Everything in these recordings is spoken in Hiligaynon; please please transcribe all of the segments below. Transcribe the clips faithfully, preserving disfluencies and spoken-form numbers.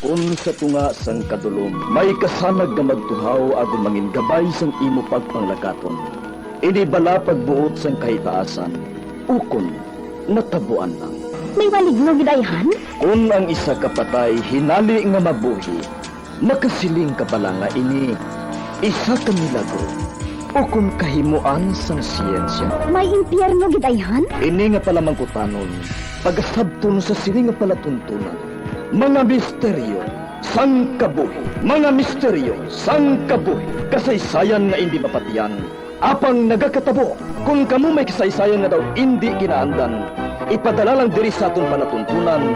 Kun sa tunga sang kadulom may kasanag nga magtuhaw agod mangin gabay sang imo pagpanglakaton, ini bala pagbuot sang kahitaasan, ukon natabuan lang. May maligno gid ayhan? Kun ang isa ka patay hinali nga mabuhi, makasiling ka bala nga ini isa ka milagro ukon kahimoan sang siyensya? May impyerno gid ayhan? Ini nga palamangkutanon, pagasabton sa sini nga palatuntunan. Mga misteryo sang kabuhi. Mga misteryo sang kabuhi. Kasaysayan nga indi mapatian, apang nagakatabo. Kon kamo may kasaysayan nga daw indi kinaandan, ipadala lang diri sa aton palatuntunan.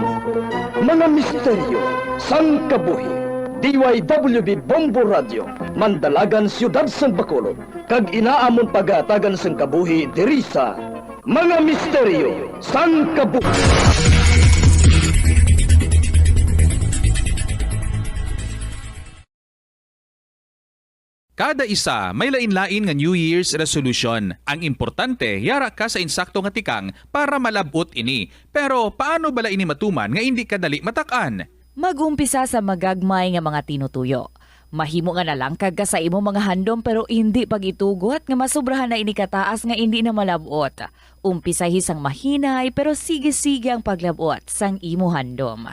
Mga misteryo sang kabuhi. D Y W B Bombo Radio, Mandalagan, Siyudad sang Bacolod, kag ina amon pagahatagan sang kabuhi diri sa Mga Misteryo sang Kabuhi. Kada isa may lain-lain nga New Year's resolution. Ang importante, yara ka sa insakto nga tikang para malab-ot ini. Pero paano bala ini matuman nga indi ka dali matak-an? Mag-umpisa sa magagmay nga mga tinutuyo. Mahimo nga nalangkag ka sa imong mga handom pero indi pag-itugot nga masobrahan na ini kataas nga indi na malab-ot. Umpisahi sang mahinay pero sige-sige ang paglab-ot sang imo handom.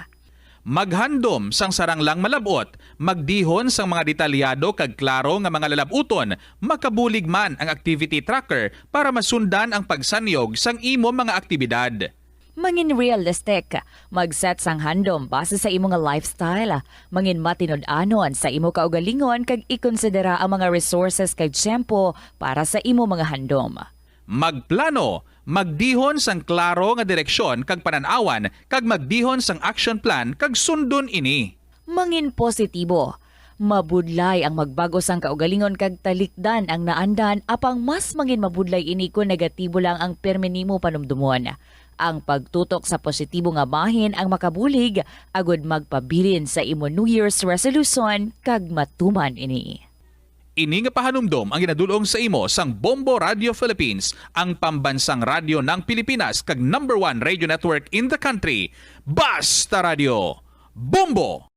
Maghandom sang sarang lang malab-ot, magdihon sang mga detalyado kag klaro nga mga lalab-uton, makabulig man ang activity tracker para masundan ang pagsanyog sang imo mga aktibidad. Mangin realistic, mag-set sang handom base sa imo nga lifestyle, mangin matinud-anon sa imo kaugalingon kag ikonsidera ang mga resources kag tiyempo para sa imo mga handom. Magplano, magdihon sang klaro nga direksyon kag panan-awan, kag magdihon sang action plan kag sundon ini. Mangin positibo. Mabudlay ang magbag-o sang kaugalingon kag talikdan ang naandan, apang mas mangin mabudlay ini kon negatibo lang ang pirme nimo panumdomon. Ang pagtutok sa positibo nga bahin ang makabulig agud magpabilin sa imo New Year's resolution kag matuman ini. Ini nga pahanumdom ang ginadul-ong sa imo sang Bombo Radio Philippines, ang pambansang radyo ng Pilipinas kag number one radio network in the country. Basta Radyo, Bombo!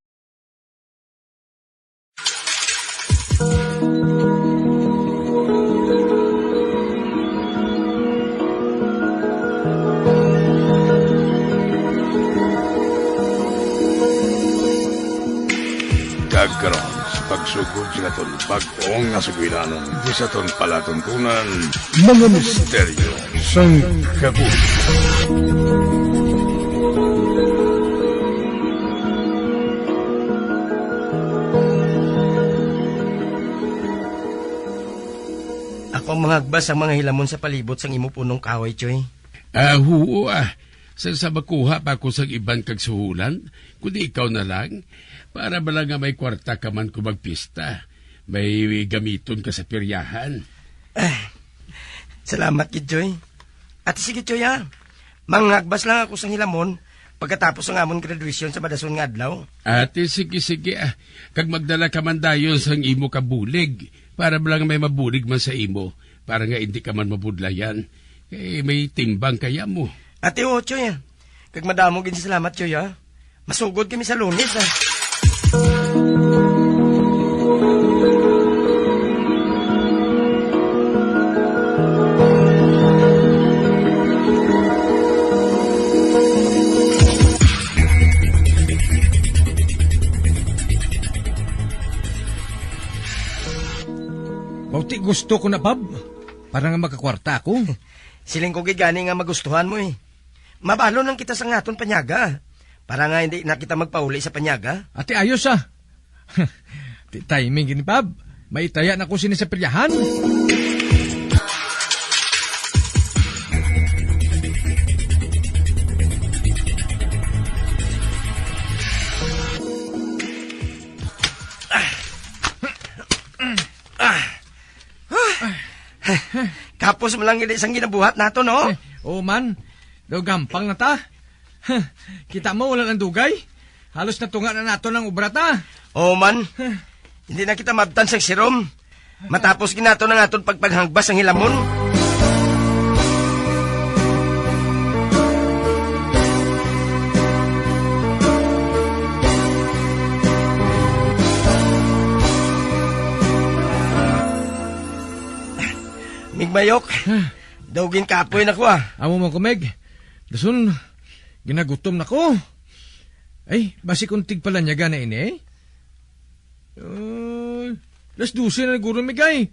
Kag karon, sa pagsugod sa aton bag-ong nga sugilanon, di sa aton palatuntunan, mga misteryo sang kabuhi. Ako ang mangagbas sang mga hilamon sa palibot sang imo punong kahoy, Choy. Ah, huo, ah. Sa, sa makuha pa ako sang iban kag suhulan, kundi ikaw na lang, para bala nga may kwarta ka man kung magpista, may gamiton ka sa peryahan. Ah, salamat gid, Choy. Ati sige, Choy, ha? Manghagbas lang ako sang hilamon pagkatapos sang amon graduation sa madason nga adlaw. Ati sige, sige, ah. Kag magdala ka man dayon sang imo kabulig, para bala nga may mabulig man sa imo, para nga indi ka man mabudlayan. Eh, may timbang kaya mo. Ati, oo, Choy, ah. Kag madamo gid salamat, Choy, ah. Masugod kami sa Lunes, ah. Mao ti gusto ko na, Pab, para nga makakwarta ako. Siling ko gid gani nga magustuhan mo, eh. Mabalon lang kita sa aton panyaga, para nga hindi na kita magpauli sa panyaga. Ati ayos, ah. Ti timing gini, Pab. Maitaya na ko sini sa peryahan. Kapos mo lang gid sang ginabuhat nato, no? Eh, oo man. Daw gampang na ta. Kita mo, wala nang dugay. Halos natunga na nato ang obra ta. Oo man. Hindi na kita mabtan sang sirom. Matapos gid nato ang aton pagpanghagbas sang hilamon. Ayok. Ah. Daw ginkapoy na ko, ah. Amo man ko, Meg. Dason, ginagutom na ko. Ay, basi kung tigpalanyaga na ini, eh. Ay, las dose na guro, Meg, ay.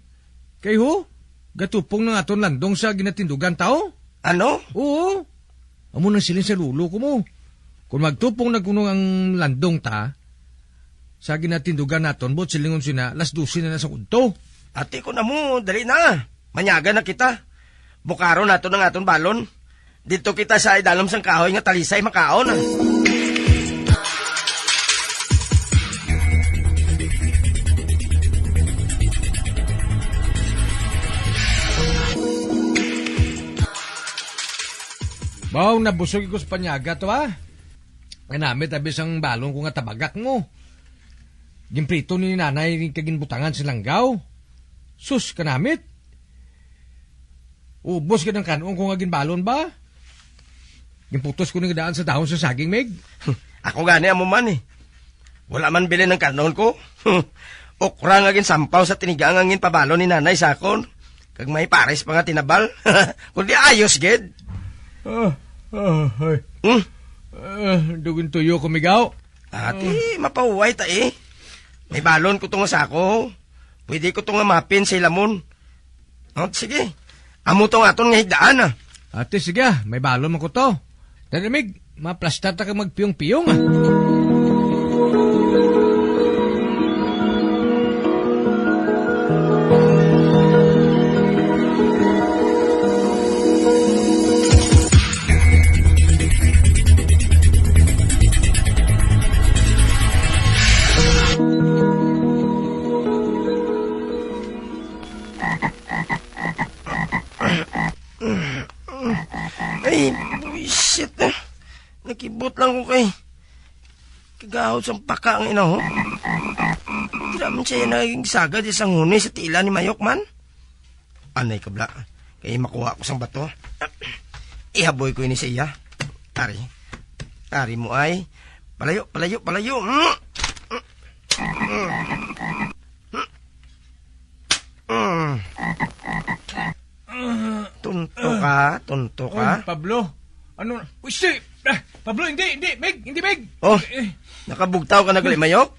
Kay ho, gatupong na nga aton landong sa ginatindugan ta, oh. Ano? Oo. Amo nang siling sa lolo ko mo. Kung magtupong na kuno ang landong ta, sa ginatindugan naton, buot silingon sina, las dose na na sa udto. Ati ko na mo, dali na. Manyaga na kita. Bukaron naton ang aton balon. Dito kita sa idalom sang kahoy nga talisay makaon. Baw, nabusog ko sa panyaga to, ah. Kanamit abi sang balon ko nga tabagak mo. Ginprito ni nanay kag ginbutangan sa langgaw. Sus, kanamit. Ubos gid ang kan-on ko nga ginbalon ba? Ginputos ko ni nga daan sa dahon sa saging, Meg. Ako gani amo man, eh. Wala man bilin ang kan-on ko. Okra nga ginsampaw sa tiniga nga ginpabalon ni nanay sa akon. Kag may pares pa nga tinabal. Kundi ayos gid. Ah, ah, ay. Hmm? Ah, dugin tuyo ko, migaw. Ati, mapahuway ta, eh. May balon ko to nga sako. Pwede ko to nga mapin sa ilamon. Oh, sige. Amo to nga aton nga higdaan, ah. Ate, sige, ah. May balon man ko to. Dali, Mig, maplastar ta kag magpiyong-piyong, ah. Ay, buwisit, ah. Nakibot lang ko kay kagahod sang paka nga inaho. Dira man siya naging sagad isang huni sa tila ni Mayok man. Anay kabla, kay makuha ko sang bato. Ihaboy ko ini sa iya. Ari. Ari mo ay. Palayo, palayo, palayo. Mm. Mm. Mm. Tunto ka, tunto ka. Uy, Pablo. Ano? Uy, si, ah, Pablo, hindi, hindi, Meg, hindi, Meg. Oh, eh, eh. Nakabugtaw ka na gali, Mayok?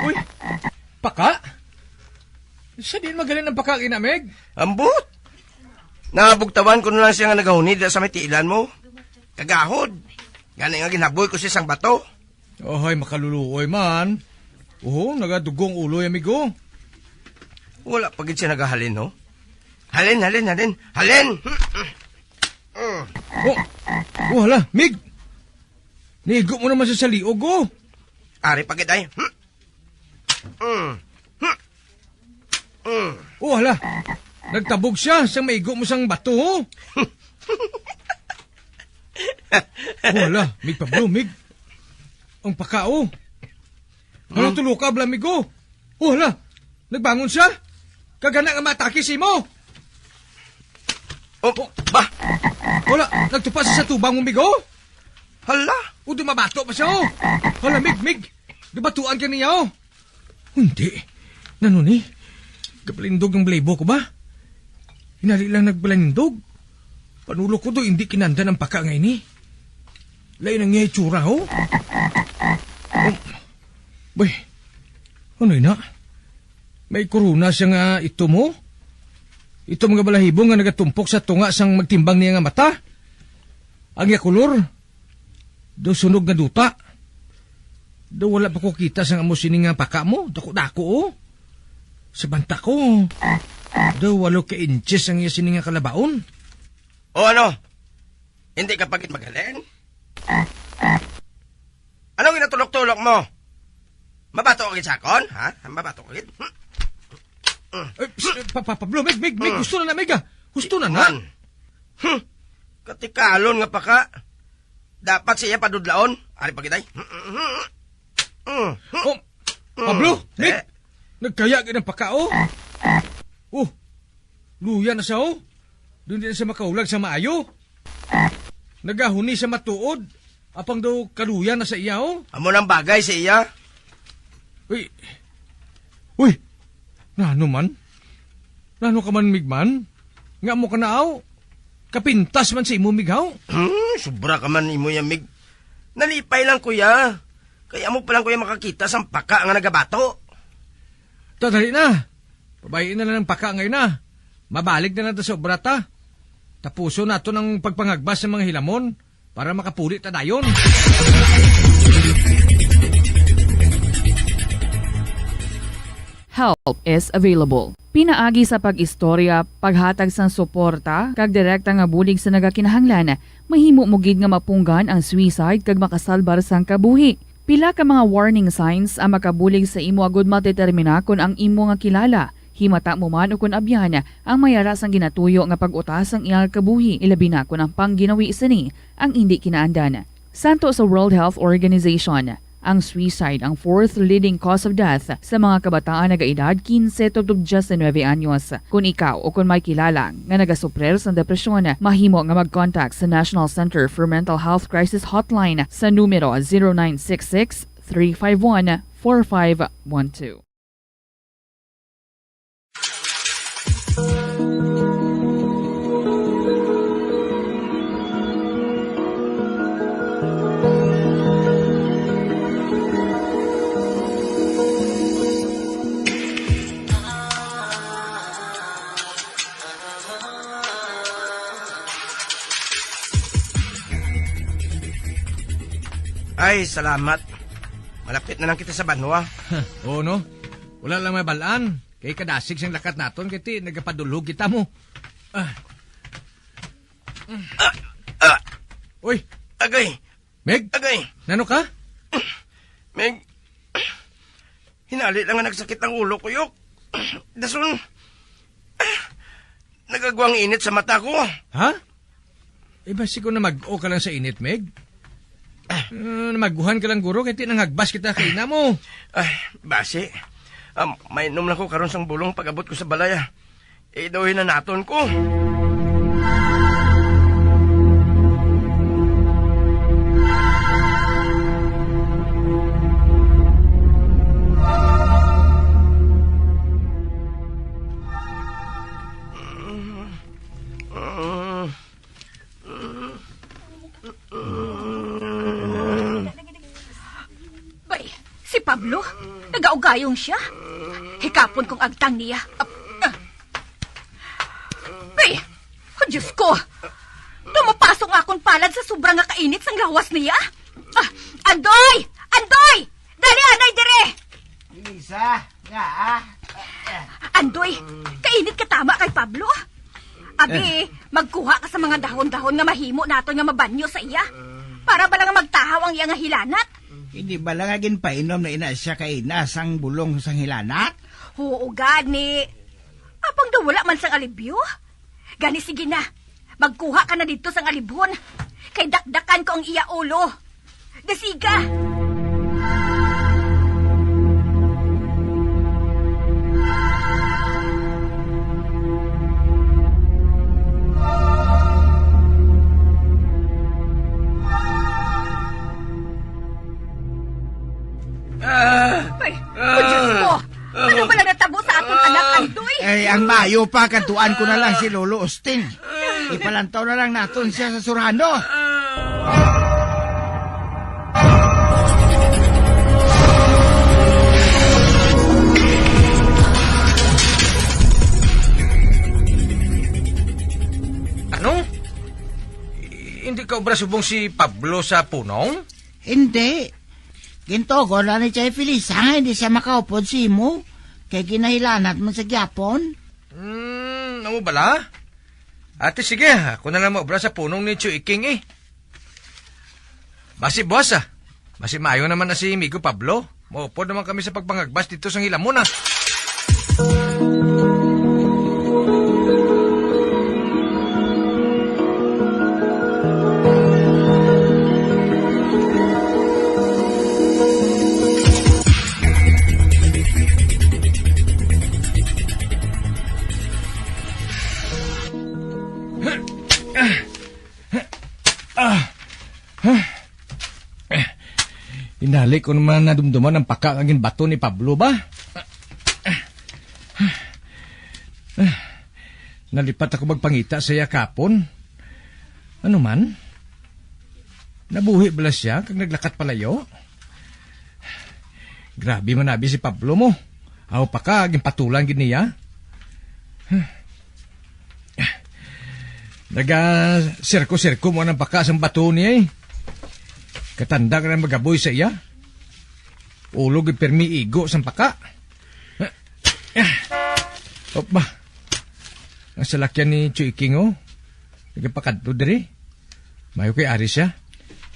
Uy, paka? Sa diin magaling ang paka, ina, Meg? Ambot. Nabugtawan ko na lang siya nga nagahunid sa may tiilan mo. Kagahod. Gani nga ginaboy ko siya sang bato. Ohay, makaluluoy man. Oho, nagadugong uloy, amigo. Wala pa gid siya nagahalin, no? Halin, halin, halin. Halin! Oh, oh, hala, Mig! Nigo mo naman sa saliog, oh. Ari pa gid ay. Mm. Mm. Oh, hala. Nagtabog siya sa maigo mo sang bato, oh. Oh, hala, Mig Pablo, Mig. Ang paka, oh. Hala, hmm? Tulo ka, bala, Mig, oh. Oh, hala. Nagbangon siya. Kagana nga matake sa imo. Oh, ba? Wala, nagtupa siya sa tubang mo, Mig, oh. Hala. O, dumabato pa siya, oh. Hala, Mig, Mig. Gabatuan ka niya, oh. Hindi. Nano ni? Gapalindog ang balibo ko ba? Hinali lang nagpalindog. Panulo ko do, hindi kinandan ang paka nga ini. Lain ang iya itsura, oh. Oh. Bay, ano ina? May korona siya nga ito mo? Ito mga balahibo nga nagatumpok sa tunga sang magtimbang niya nga mata. Ang iya kolor, daw sunog nga duta. Daw wala pa ko kita sang amo sini nga paka mo, dako-dako, oh. Sa banta ko, daw walo ka inches ang iya sini nga kalabaon. O ano? Hindi ka pa gid magaling? Anong ginatulok-tulok mo? Mabato ka gid sa akon, ha? Mabato ka gid? Ay, psst, pa, pa, Pablo, Mig, Mig, Mig, gusto na na, Mig, ah. Gusto na na. Man. Hmm. Katikalon nga paka. Dapat siya padudlaon. Ari pa gid ay. Mm. Oh, Pablo, Mig. Eh. Nagkaya gid ang paka, oh. Oh, luya na siya, oh. Doon din siya makaulag sa maayo. Nagahuni sa matuod. Apang daw kaluya na sa iya, oh. Amo nang bagay sa iya. Uy. Uy. Nano man? Ano ka man, Mig, man? Nga mo ka naaw? Kapintas man sa imo, Mig, haw? Hmm, sobra ka man imo ya, Mig. Nalipay lang, kuya. Kay amo pa lang, kuya, makakita sang paka nga nagabato. Ta, dali na. Pabayi na lang ang paka ngayon na. Mabalik na lang ta sa obra ta. Tapuson naton ang pagpangagbas sa mga hilamon para makapuli ta dayon. Help is available. Pinaagi sa pag-istorya, paghatag sang suporta, kag direkta nga bulig sa nagakinahanglan, mahimo mo gid nga mapunggan ang suicide kag makasalbar sang kabuhi. Pila ka mga warning signs ang makabulig sa imo agud madetermina kon ang imo nga kilala, himata mo man ukon abyan, ang may ara sang ginatuyo nga pag-utas sang iyang kabuhi, ilabi na kon ang pangginawi sini ang indi kinaandan. Santo sa World Health Organization, ang suicide ang fourth leading cause of death sa mga kabataan nagaedad quince to diecinuebe anyos. Kon ikaw o kon may kilala nga nagasuprer sang depresyon, mahimo nga mag-contact sa National Center for Mental Health Crisis Hotline sa numero zero nine six six, three five one, four five one two. Ay, salamat. Malapit na lang kita sa banwa. Oo, no? Wala lang mabal-an. Kay kadasig sang lakat naton, kay ti nagapadulog kita mo. Ah. Ah, ah. Uy! Agay! Meg? Agay! Nano ka? Meg, hinali lang nga nagsakit ang ulo ko, Yok. Dason, nagagwang init sa mata ko. Ha? Eh, basi ko namag-o ka lang sa init, Meg? Ah. Ah, namaguhan ka lang, guro, kay ti nanghagbas kita kay ina mo. Ay, basi. Um, mainom lang ko karon sang bulong pag-abot ko sa balay, ah. Iduhin na naton ko. Bay, si Pablo, nagaugayong siya. Hikapon kong agtang niya. Ap-, ah. Bay, oh, Diyos ko. Daw mapasok nga akon palad sa sobra nga kainit sang lawas niya. Ah, Andoy! Andoy! Dali anay dire! Lisa, nga, ah? Andoy, kainit ka tama kay Pablo. Abi, eh, magkuha ka sa mga dahon-dahon nga mahimo naton nga mabanyo sa iya. Para bala nga magtahaw ang iya nga hilanat. Hindi bala nga ginpainom na ina siya kay ina sang bulong sang hilanat? Oo, gani. Apang daw wala man sang alibyo. Gani, sige na. Magkuha ka na didto sang alibhon, kay dakdakan ko ang iya ulo. Dasiga! Ah! Ay, oh, Diyos ko! Ano bala natabo sa aton anak, Andoy? Ay, ang maayo pa, kadtuan ko na lang si Lolo Austin. Ipalantaw na lang naton siya sa surhano. Ano? Hindi ka obra subong si Pablo sa punong? Hindi. Gintugon na ni Chay Felisa nga hindi siya makaupod sa imo, kay ginahilanat man sa gyapon. Hmm, amo bala? Ate, sige, ako na lang maobra sa punong ni Chuy King, eh. Basi, boss, ah. Basi maayo naman na si Migo Pablo. Maupod naman kami sa pagpangagbas dito sa hilamon, ah. Ah. Indali ko naman nadumduman ang paka nga ginbato ni Pablo ba? Nalipat ako magpangita sa iya kapon. Ano man? Nabuhi bala sia kag naglakat palayo? Grabe man abi si Pablo mo. Aw pa ka, ginpatulan gid niya. Naga-sirko-sirko mo ang baka sang bato niya, eh. Katanda ka na magaboy sa iya. Ulo gid pirmi igo sang baka. Op ba? Ang salakyan ni Chuy King, oh. Nagapakadto diri. Mayo kay ari siya.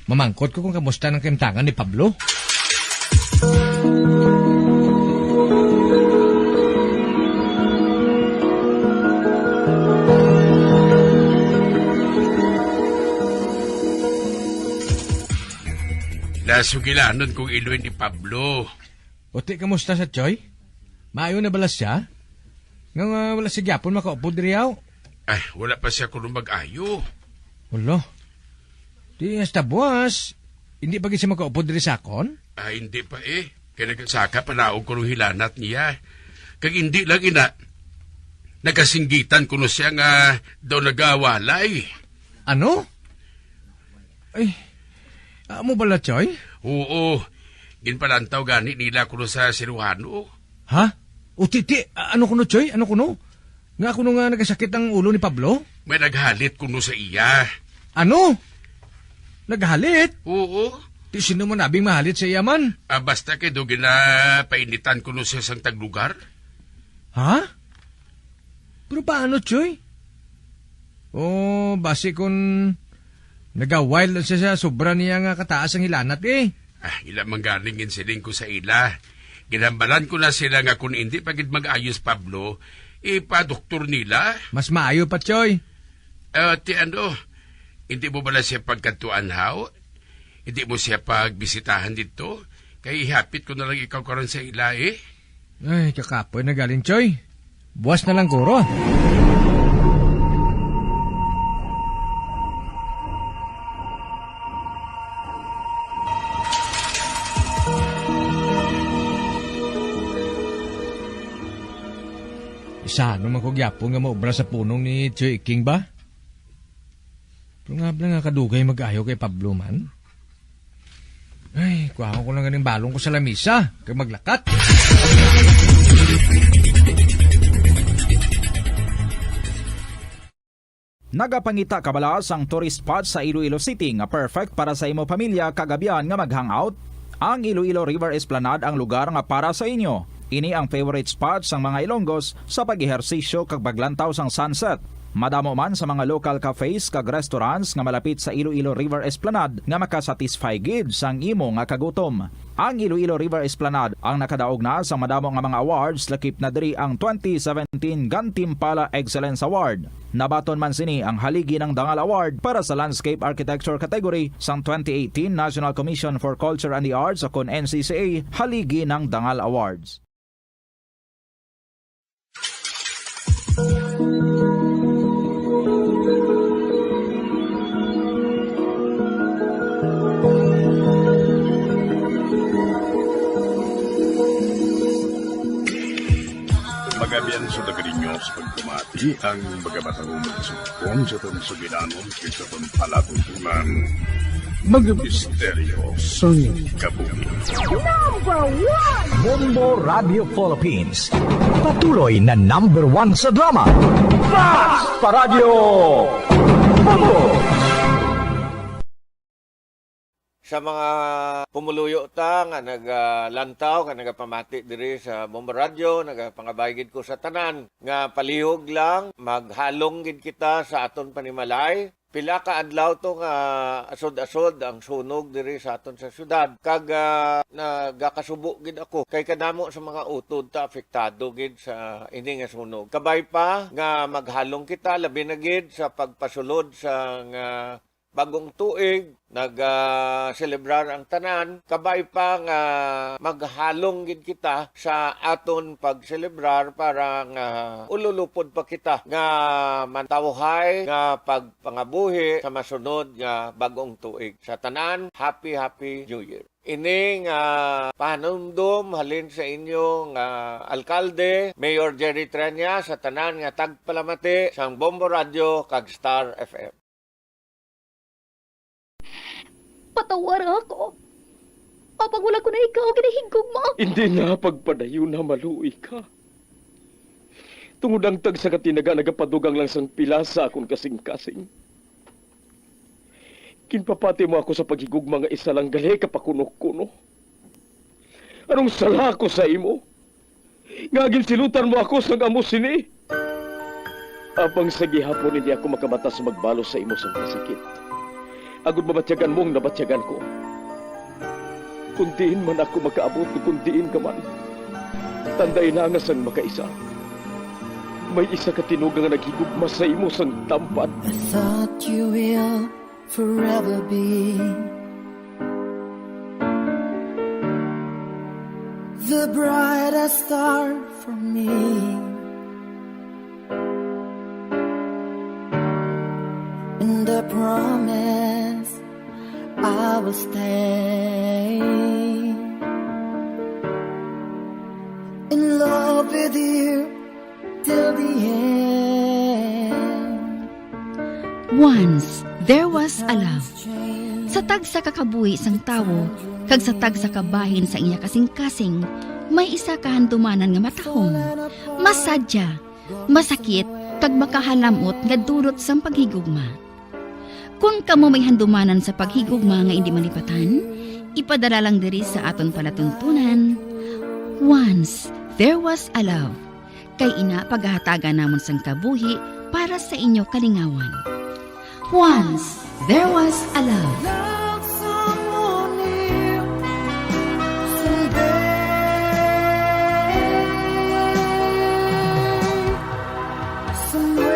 Mamangkot ko kung kamusta ang kaimtangan ni Pablo. Nasugilanon kong iloy ni Pablo. Uti, kamusta sa Choy? Maayo na bala siya? Nga, nga wala siya gyapon makaupod diri, aw? Ay, wala pa siya kuno mag-ayo. Wala. Di hasta buwas, hindi pa gid siya makaupod diri sa akon? Ah, hindi pa eh. Kay nagasaka pa naog kuno hilanat niya. Kag hindi lang ina, nagasinggitan kuno siya nga daw nagawalay. Ano? Ay, amo bala, Choy? Oo. Ginpalantaw gani nila kuno sa siruhano. Ha? O, ti, ti, a-, ano kuno, Choy? Ano kuno? Nga kuno nga nagasakit ang ulo ni Pablo? May naghalit kuno sa iya. Ano? Naghalit? Oo. Ti sino man abing mahalit sa iya man? Ah, basta kay daw ginapainitan kuno siya sang taglugar. Ha? Pero paano, Choy? Oh, basi kun naga-wild lang siya sa sobra niya nga kataas ang hilanat, eh. Ah, ila man ganing ginsiling ko sa ila. Ginhambalan ko na sila nga kun indi pa gid mag-ayos, Pablo, ipadoktor nila. Mas maayo pa, Choy. Ah, ti ano, hindi mo bala siya pagkadtuan, haw? Hindi mo siya pagbisitahan dito? Kay ihapit ko na lang ikaw karon sa ila, eh. Ay, kakapoy na galing, Choy. Buwas na lang guro. Isa, ano man ko gyapon nga maobra sa punong ni Choy King ba? Pero nga bala nga kadugay mag-ayo kay Pablo man. Ay, kuhaon ko lang ganing balon ko sa lamisa, kag maglakat. Nagapangita ka bala sang tourist spot sa Iloilo City nga perfect para sa imo pamilya kag abyan nga mag-hangout? Ang Iloilo River Esplanade ang lugar nga para sa inyo. Ini ang favorite spot sang mga Ilonggos sa pag-ehersisyo kag paglantaw sang sunset. Madamo man sa mga local cafes kag restaurants nga malapit sa Iloilo River Esplanade nga makasatisfy gid sang imo nga kagutom. Ang Iloilo River Esplanade ang nakadaog na sang madamo nga mga awards, lakip na diri ang twenty seventeen Gantimpala Excellence Award. Nabaton man sini ang Haligi ng Dangal Award para sa Landscape Architecture category sang twenty eighteen National Commission for Culture and the Arts, o kon N C C A, Haligi ng Dangal Awards. Magabian sa taga ninyo sa pagkumati ang mga matahumong sugpon sa aton sugilanon kag sa aton palatuntunan. Mga misteryo sang kabuhi. Number one! Bombo Radio Philippines. Patuloy na number one sa drama. Basta Radyo Bombo! Sa mga pumuluyo ta nga nagalantaw, nga nagapamati diri sa Bombo Radyo, nagapangabay gid ko sa tanan nga palihog lang, maghalong gid kita sa aton panimalay. Pila ka adlaw to nga asod-asod ang sunog diri sa aton sa syudad. Kag, ah, nagakasubo gid ako kay kadamo sa mga utod ta apektado gid sa ini nga sunog. Kabay pa nga maghalong kita, labi na gid sa pagpasulod sa nga bagong tuig, nag, ah, selebrar ang tanan. Kabay pa nga maghalong gid kita sa aton pagselebrar para nga ululupod pa kita nga mantawhay nga pagpangabuhi sa masunod nga bagong tuig. Sa tanan, happy, happy New Year. Ini nga pahanumdom halin sa inyo nga alkalde, Mayor Jerry Treña, sa tanan nga tagpalamati sang Bombo Radio kag Star F M. Patawara ako. Apang wala ko na ikaw ginahigugma. Hindi na pagpadayon na maluoy ka. Tungod ang tagsa ka tinaga nagapadugang lang sang pila sa akon kasing-kasing. Ginpapati mo ako sa paghigugma nga isa lang gali ka pakuno-kuno. Anong sala ako sa imo? Nga ginsilutan mo ako sang amo sini? Apang sa gihapon hindi ako makabatas magbalos sa imo sang kasakit. Agod mabatyagan mo ang nabatyagan ko. Kung diin man ako makaabot, kung diin ka man, tanday na nga sang makaisa. May isa ka tinuga nga naghigugma sa imo sang tampad. I thought you will forever be the brightest star for me. And I promise I will stay in love with you till the end. Once there was a love. Sa tagsa ka kabuhi sang tawo kag sa tagsa ka bahin sa iya kasing-kasing, may isa ka handumanan nga matahom, masadya, masakit, kag makahalam-ot nga dulot sang paghigugma. Kon kamo may handumanan sa paghigugma nga indi malipatan, ipadala lang diri sa aton palatuntunan. Once there was a love. Kay ina, pagahatagan namon sang kabuhi para sa inyo kalingawan. Once there was a love. Love someone new someday, somewhere.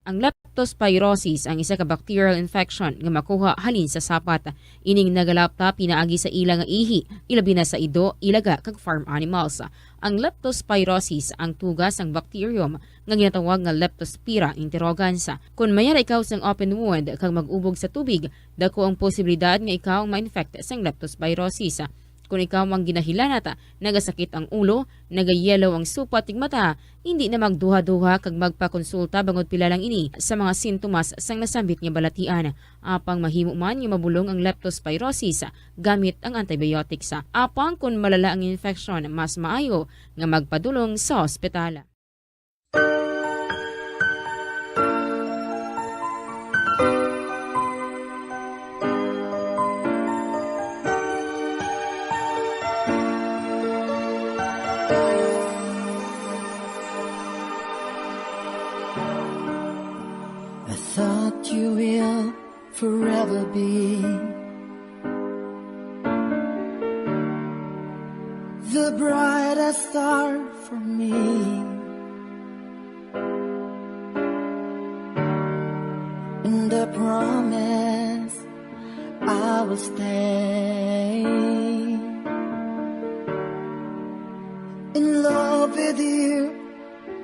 Ang leptospirosis ang isa ka bacterial infection nga makuha halin sa sapat. Ining nagalapta pinaagi sa ila nga ihi, ilabi na sa ido, ilaga, kag farm animals. Ang leptospirosis ang tuga sang bacterium nga ginatawag nga Leptospira interrogans. Kon mayara ikaw sang open wound kag mag-ubog sa tubig, dako ang posibilidad nga ikaw ma-infect sang leptospirosis. Kon ikaw ang ginahilanat, nagasakit ang ulo, nagayelo ang supat ug mata, hindi na magduha-duha kag magpakonsulta bangod pila lang ini sa mga sintomas sang nasambit nga balatian. Apang mahimo man nga mabulong ang leptospirosis gamit ang antibiotics. Apang kon malala ang infection, mas maayo nga magpadulong sa ospital. I thought you will forever be the brightest star for me. And I promise I will stay in love with you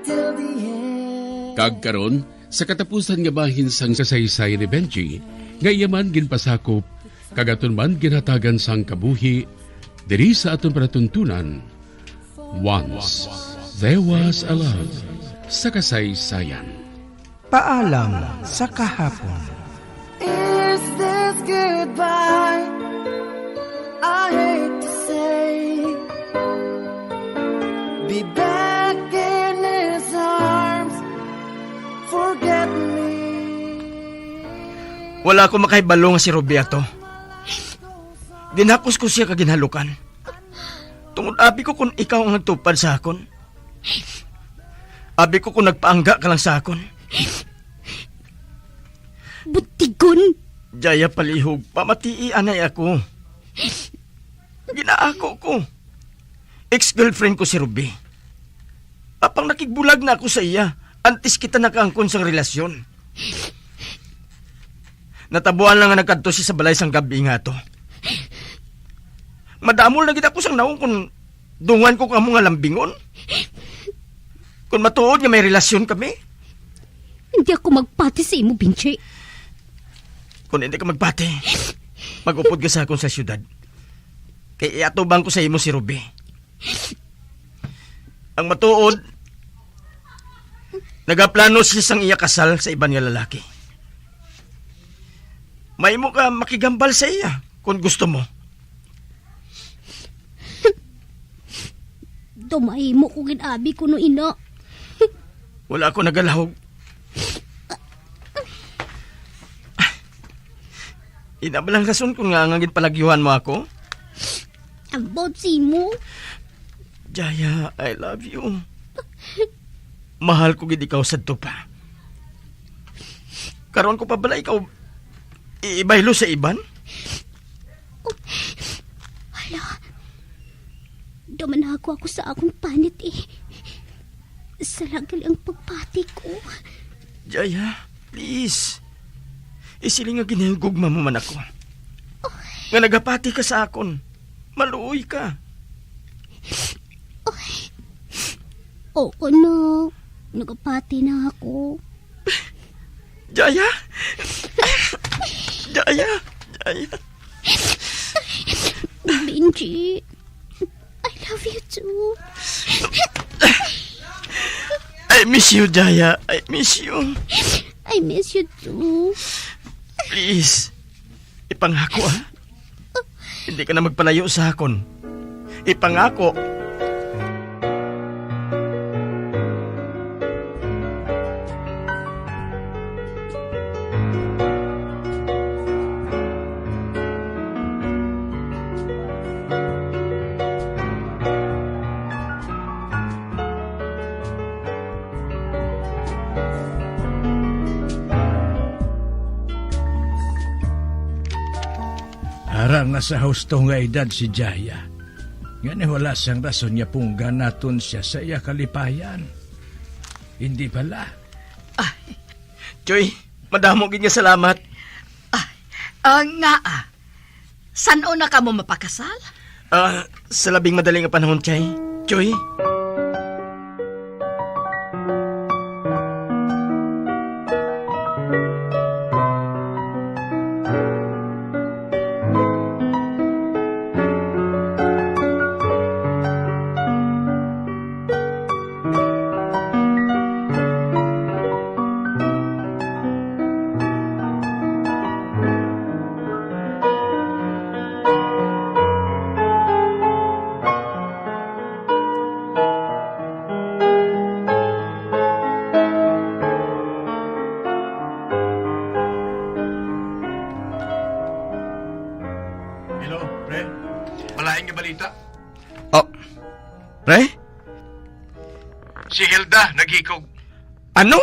till the end. Kag karon, sa katapusan nga bahin sang kasaysayan ni Benji, nga iya man ginpasakop, kag aton man ginhatagan sang kabuhi, diri sa aton palatuntunan, Once There Was a Love sa Kasaysayan. Paalam sa kahapon. Is this goodbye? I hate to say, be back in his arms, forget me. Wala ako makahibalo nga si Ruby ato. Ginhapos ko siya kag ginhalukan. Tungod abi ko kung ikaw ang nagtupad sa akon. Abi ko kung nagpaangga ka lang sa akon. Butigon! Jaya, palihog, pamatii anay ako. Ginaako ko. Ex-girlfriend ko si Ruby. Apang nakigbulag na ako sa iya antes kita nakaangkon sang relasyon. Natabuan lang nga nagkadto siya sa balay sang gab-i nga ato. Madamol na gid ako sang nawong kung dungan ko kamo nga lambingon. Kung matuod nga may relasyon kami. Hindi ako magpati sa imo, Benji. Kung hindi ka magpati, mag-upod ka sa akon sa syudad. Kay iatubang ko sa imo si Ruby. Ang matuod, nagaplano siya sang iya kasal sa iban nga lalaki. Mahimo ka makigambal sa iya kung gusto mo. Daw mahimo ko gid, abi, kuno ina. Wala ako nagalahog. Ina ba lang rason kung nga nga ginpalagyuhan mo ako? About sa imo? Jaya, I love you. Mahal ko gid ikaw sadto pa. Karon ko pa bala ikaw iibaylo sa iban? Hala, daw manako ako sa akong panit, eh. Sala gali ang pagpati ko. Jaya, please. Isiling nga ginahigugma mo man ako. Nga nagapati ka sa akon. Maluoy ka. Oo na. Nagapati na ako. Jaya? Jaya? Jaya? Benji, I love you too. I miss you, Jaya. I miss you. I miss you too. Please, ipangako, ha? Hindi ka na magpalayo sa akon. Ipangako. Ara nga sa husto nga edad si Jaya, nga wala sang rason nga punggan naton siya sa iya kalipayan. Hindi bala? Ay, Choy, madamo gid nga salamat. Ah, ah, nga, ah. San-o na kamo mapakasal? Ah, sa labing madali nga panahon, Chay. Choy? Hello, pre. Malain nga balita. Oh, pre? Si Hilda naghikog. Ano?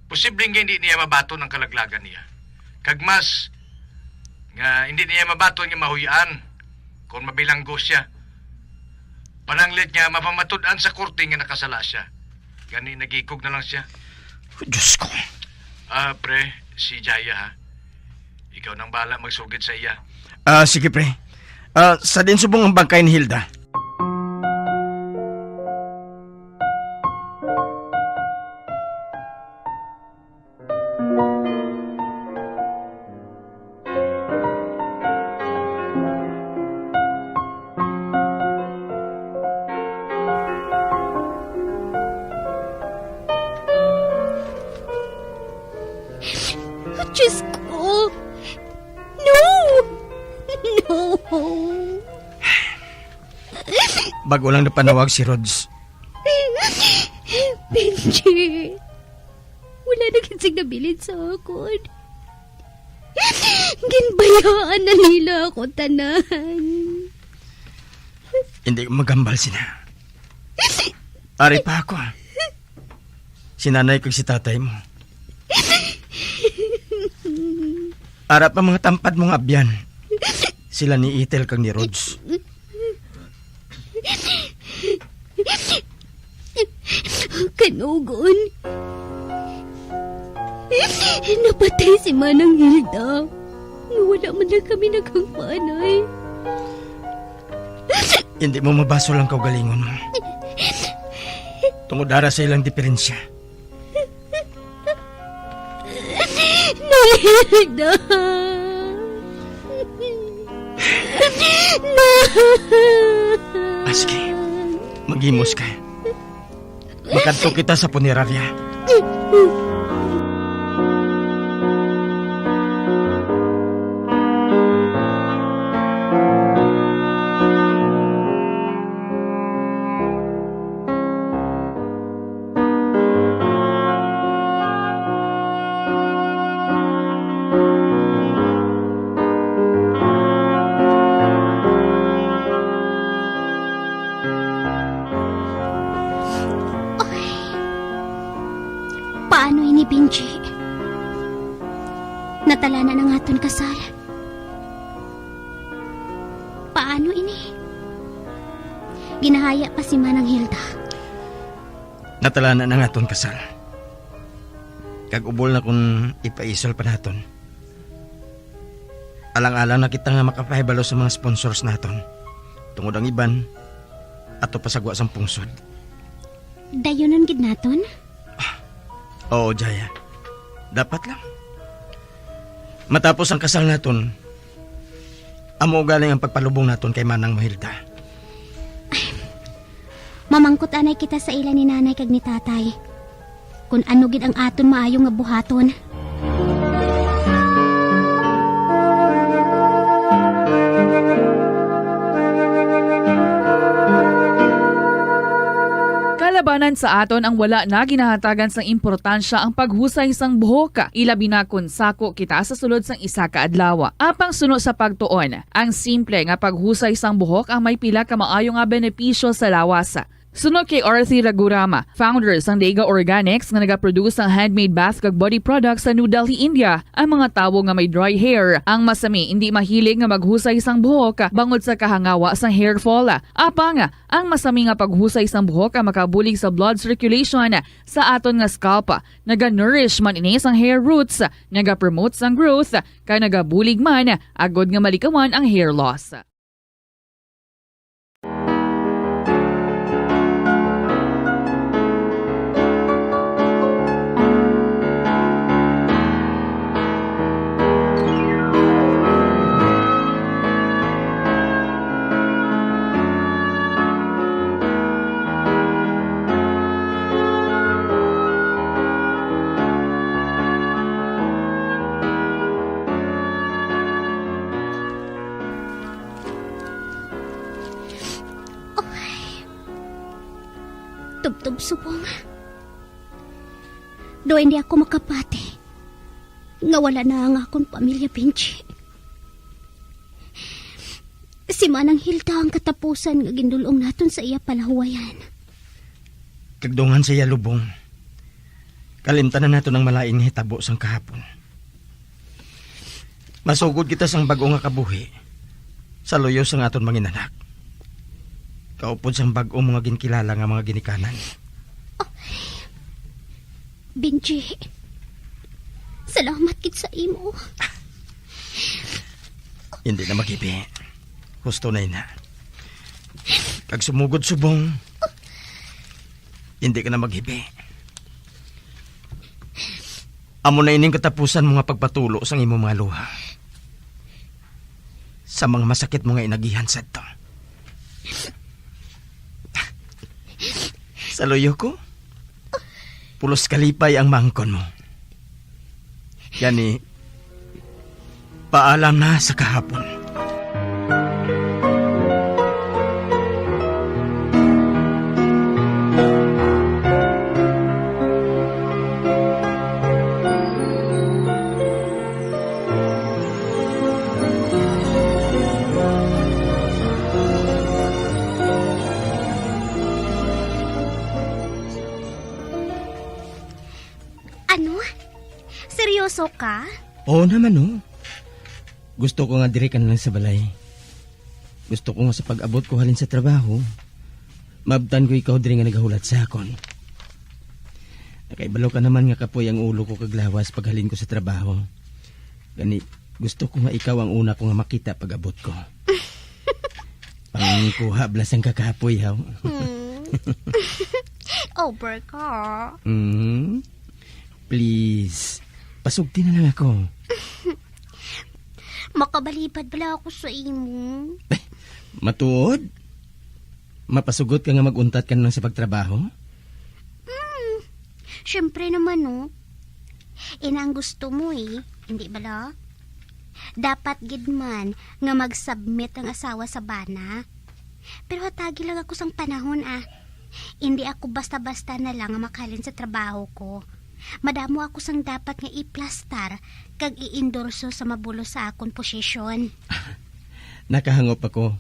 Posible nga hindi niya mabaton ang kalaglagan niya. Kag mas nga hindi niya mabaton nga mahuy-an kung mabilanggo siya. Pananglit nga mapamatud-an sa korte nga nakasala siya. Gani nagikog na lang siya. Diyos ko. Ah, pre, si Jaya, ha? Ikaw nang bala magsugid sa iya. Ah, sige, pre. Ah, sa din subong ang bangkay ni Hilda. Diyos ko! No! No! Bago lang napanawag si Rods. Benji, wala na gid sing nabilin sa akon. Ginbayaan na nila ako tanan. Hindi ko magambal sina. Ari pa ako. Si nanay kag si tatay mo. Ara pa mga tampad mo nga abyan. Sila ni Ethel kag ni Rods. Kanugon. Napatay si Manang Hilda. Nga wala man lang kami naghangpanay. Hindi mo mabasol ang kaugalingon mo. Tungod ara sa ilang diferensya. Nalihig na. Ah, sige. Maghimos ka. Makadto kita sa punerarya. Ay. Paano ini, Benji? Natalanan ang aton kasal. Paano ini? Ginahaya pa si Manang Hilda. Natalanan ang aton kasal. Kag ubol na kung ipaisol pa naton. Alang-alang na kita nga makapahibalo sa mga sponsors naton. Tungod ang iban, ato pa sa gwa sang pungsod. Dayunon gid naton? Oo, Jaya. Dapat lang. Matapos ang kasal naton, amo galing ang pagpalubong naton kay Manang Mahilda. Mamangkot anay kita sa ila ni Nanay kag ni Tatay, kun ano gid ang aton maayo nga buhaton. Kalabanan sa aton ang wala na ginahatagan sang importansya ang paghusay sang buhok, ilabi na kon sako kita sa sulod sang isa ka adlaw. Apang suno sa pagtuon, ang simple nga paghusay sang buhok ang may pila ka maayo nga benepisyo sa lawas. Suno kay Arthi Ragurama, founder sang Dega Organics nga nagaproduce sang handmade bath kag body products sa New Delhi, India, ang mga tawo nga may dry hair ang masami indi mahilig nga maghusay sang buhok bangod sa kahangawa sang hair fall. Apang, ang masami nga paghusay sang buhok ang makabulig sa blood circulation sa aton nga scalp. Naga-nourish man ini sang hair roots, nagapromote sang growth, kag nagabulig man agod nga malikawan ang hair loss. Ay. Tubtob subong. Daw hindi ako makapati nga wala na ang akon pamilya, Benji. Si Manang Hilda ang katapusan nga gindul-ong naton sa iya palahuwayan. Kag dungan sa iya lubong, kalimtanan naton ang malain nga hitabo sang kahapon. Masugod kita sang bag-o nga kabuhi sa luyo sang aton manginanak, kaupod sang bag-o mo nga ginkilala nga mga ginikanan. Benji, salamat gid sa imo. Hindi na maghibi. Husto na ina. Kag sumugod subong, hindi ka na maghibi. Amo na ining katapusan mo nga pagpatulo sang imo mga luha. Sa mga masakit mo nga inagihan sadto. Sa luyo ko, pulos kalipay ang maangkon mo. Gani, paalam na sa kahapon. Ano? Seryoso ka? Oo naman, oh. Gusto ko nga diri ka na lang sa balay. Gusto ko nga sa pag-abot ko halin sa trabaho, maabtan ko ikaw diri nga nagahulat sa akon. Nakaibalo ka naman nga kapoy ang ulo ko kag lawas paghalin ko sa trabaho. Gani, gusto ko nga ikaw ang una ko nga makita pag-abot ko. Pangkuha bala sang kakapoy, haw. Hmm. over ka. Mm. Please, pasugti na lang ako. Makabalibad bala ako sa imo. Matuod? Mapasugot ka nga mag-untat ka na lang sa pagtrabaho? Hmm, syempre naman, no. Ina ang gusto mo, eh. Hindi bala? Dapat gid man nga mag-submit ang asawa sa bana. Pero hatagi lang ako sang panahon, ah. Hindi ako basta-basta na lang nga makahalin sa trabaho ko. Madamo ako sang dapat nga iplastar kag iendorso sa mabulos sa akon posisyon. Nakahangop ako.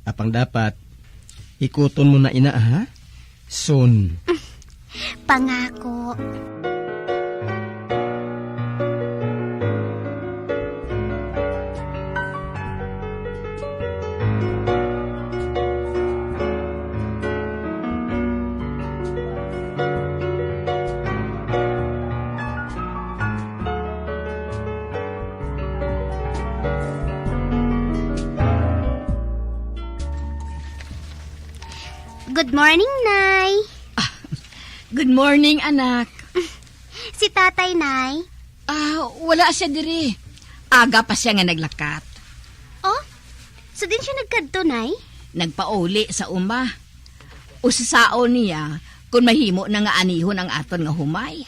Apang dapat, hikuton mo na ina, ha? Soon. Pangako. Good morning, Nay. Ah, good morning, anak. Si Tatay, Nay? Ah, wala siya diri. Aga pa siya nga naglakat. Oh? So din siya nagkadto, Nay? Nagpauli sa uma. Usisaon niya kung mahimo na nga anihon ang aton nga humay.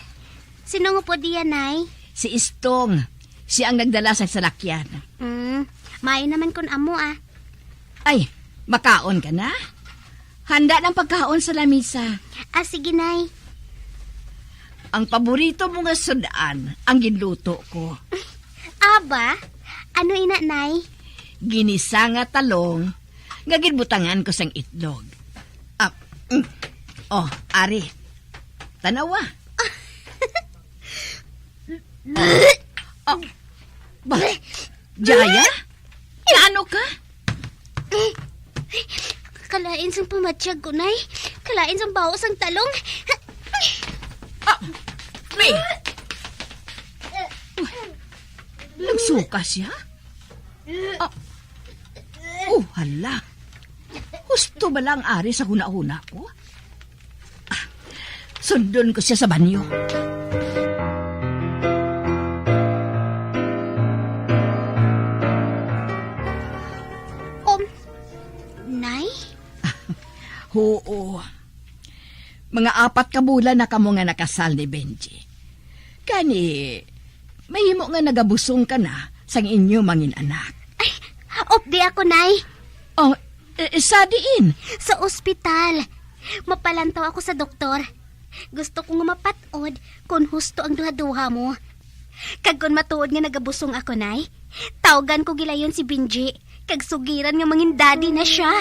Sino nga po diya, Nay? Si Istong. Siya ang nagdala sa salakyan. Hmm, maayo naman kun amo, ah. Ay, makaon ka na? Handa ng pagkaon sa lamisa. Ah, sige, Nay. Ang paborito mo nga sudan ang ginluto ko. Aba, ano ina, Nay? Ginisa nga talong nga ginbutangan ko sang itlog. Ah, mm. Oh, ari. Tanawa. Ah, ba, Jaya? Ano ka? Kalain sang pamatyag ko, Nay. Kalain sang baho sang talong. Ah, May! Nagsuka siya? Ah, oh, hala. Husto ba lang ari sa hunahuna ko? Ah, sundon ko siya sa banyo. Um, Nay? Oo. Mga apat ka bulan na kamo nga nakasal ni Benji. Kani, mahimo nga nagabusong ka na sang inyo mangin-anak. Ay, updi ako, Nay. Oh, eh, sa diin? Sa ospital. Mapalantaw ako sa doktor. Gusto ko nga mapat-od kon husto ang duha-duha mo. Kag kon matuod nga nagabusong ako, Nay, tawgan ko gilayon si Benji, kag sugiran nga mangin daddy na siya.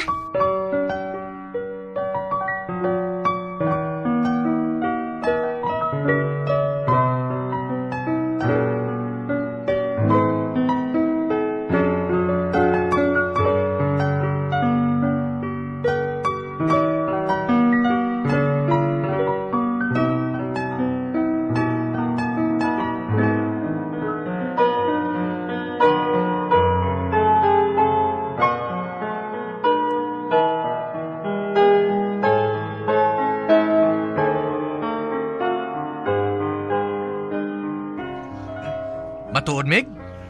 Matuod, Mig?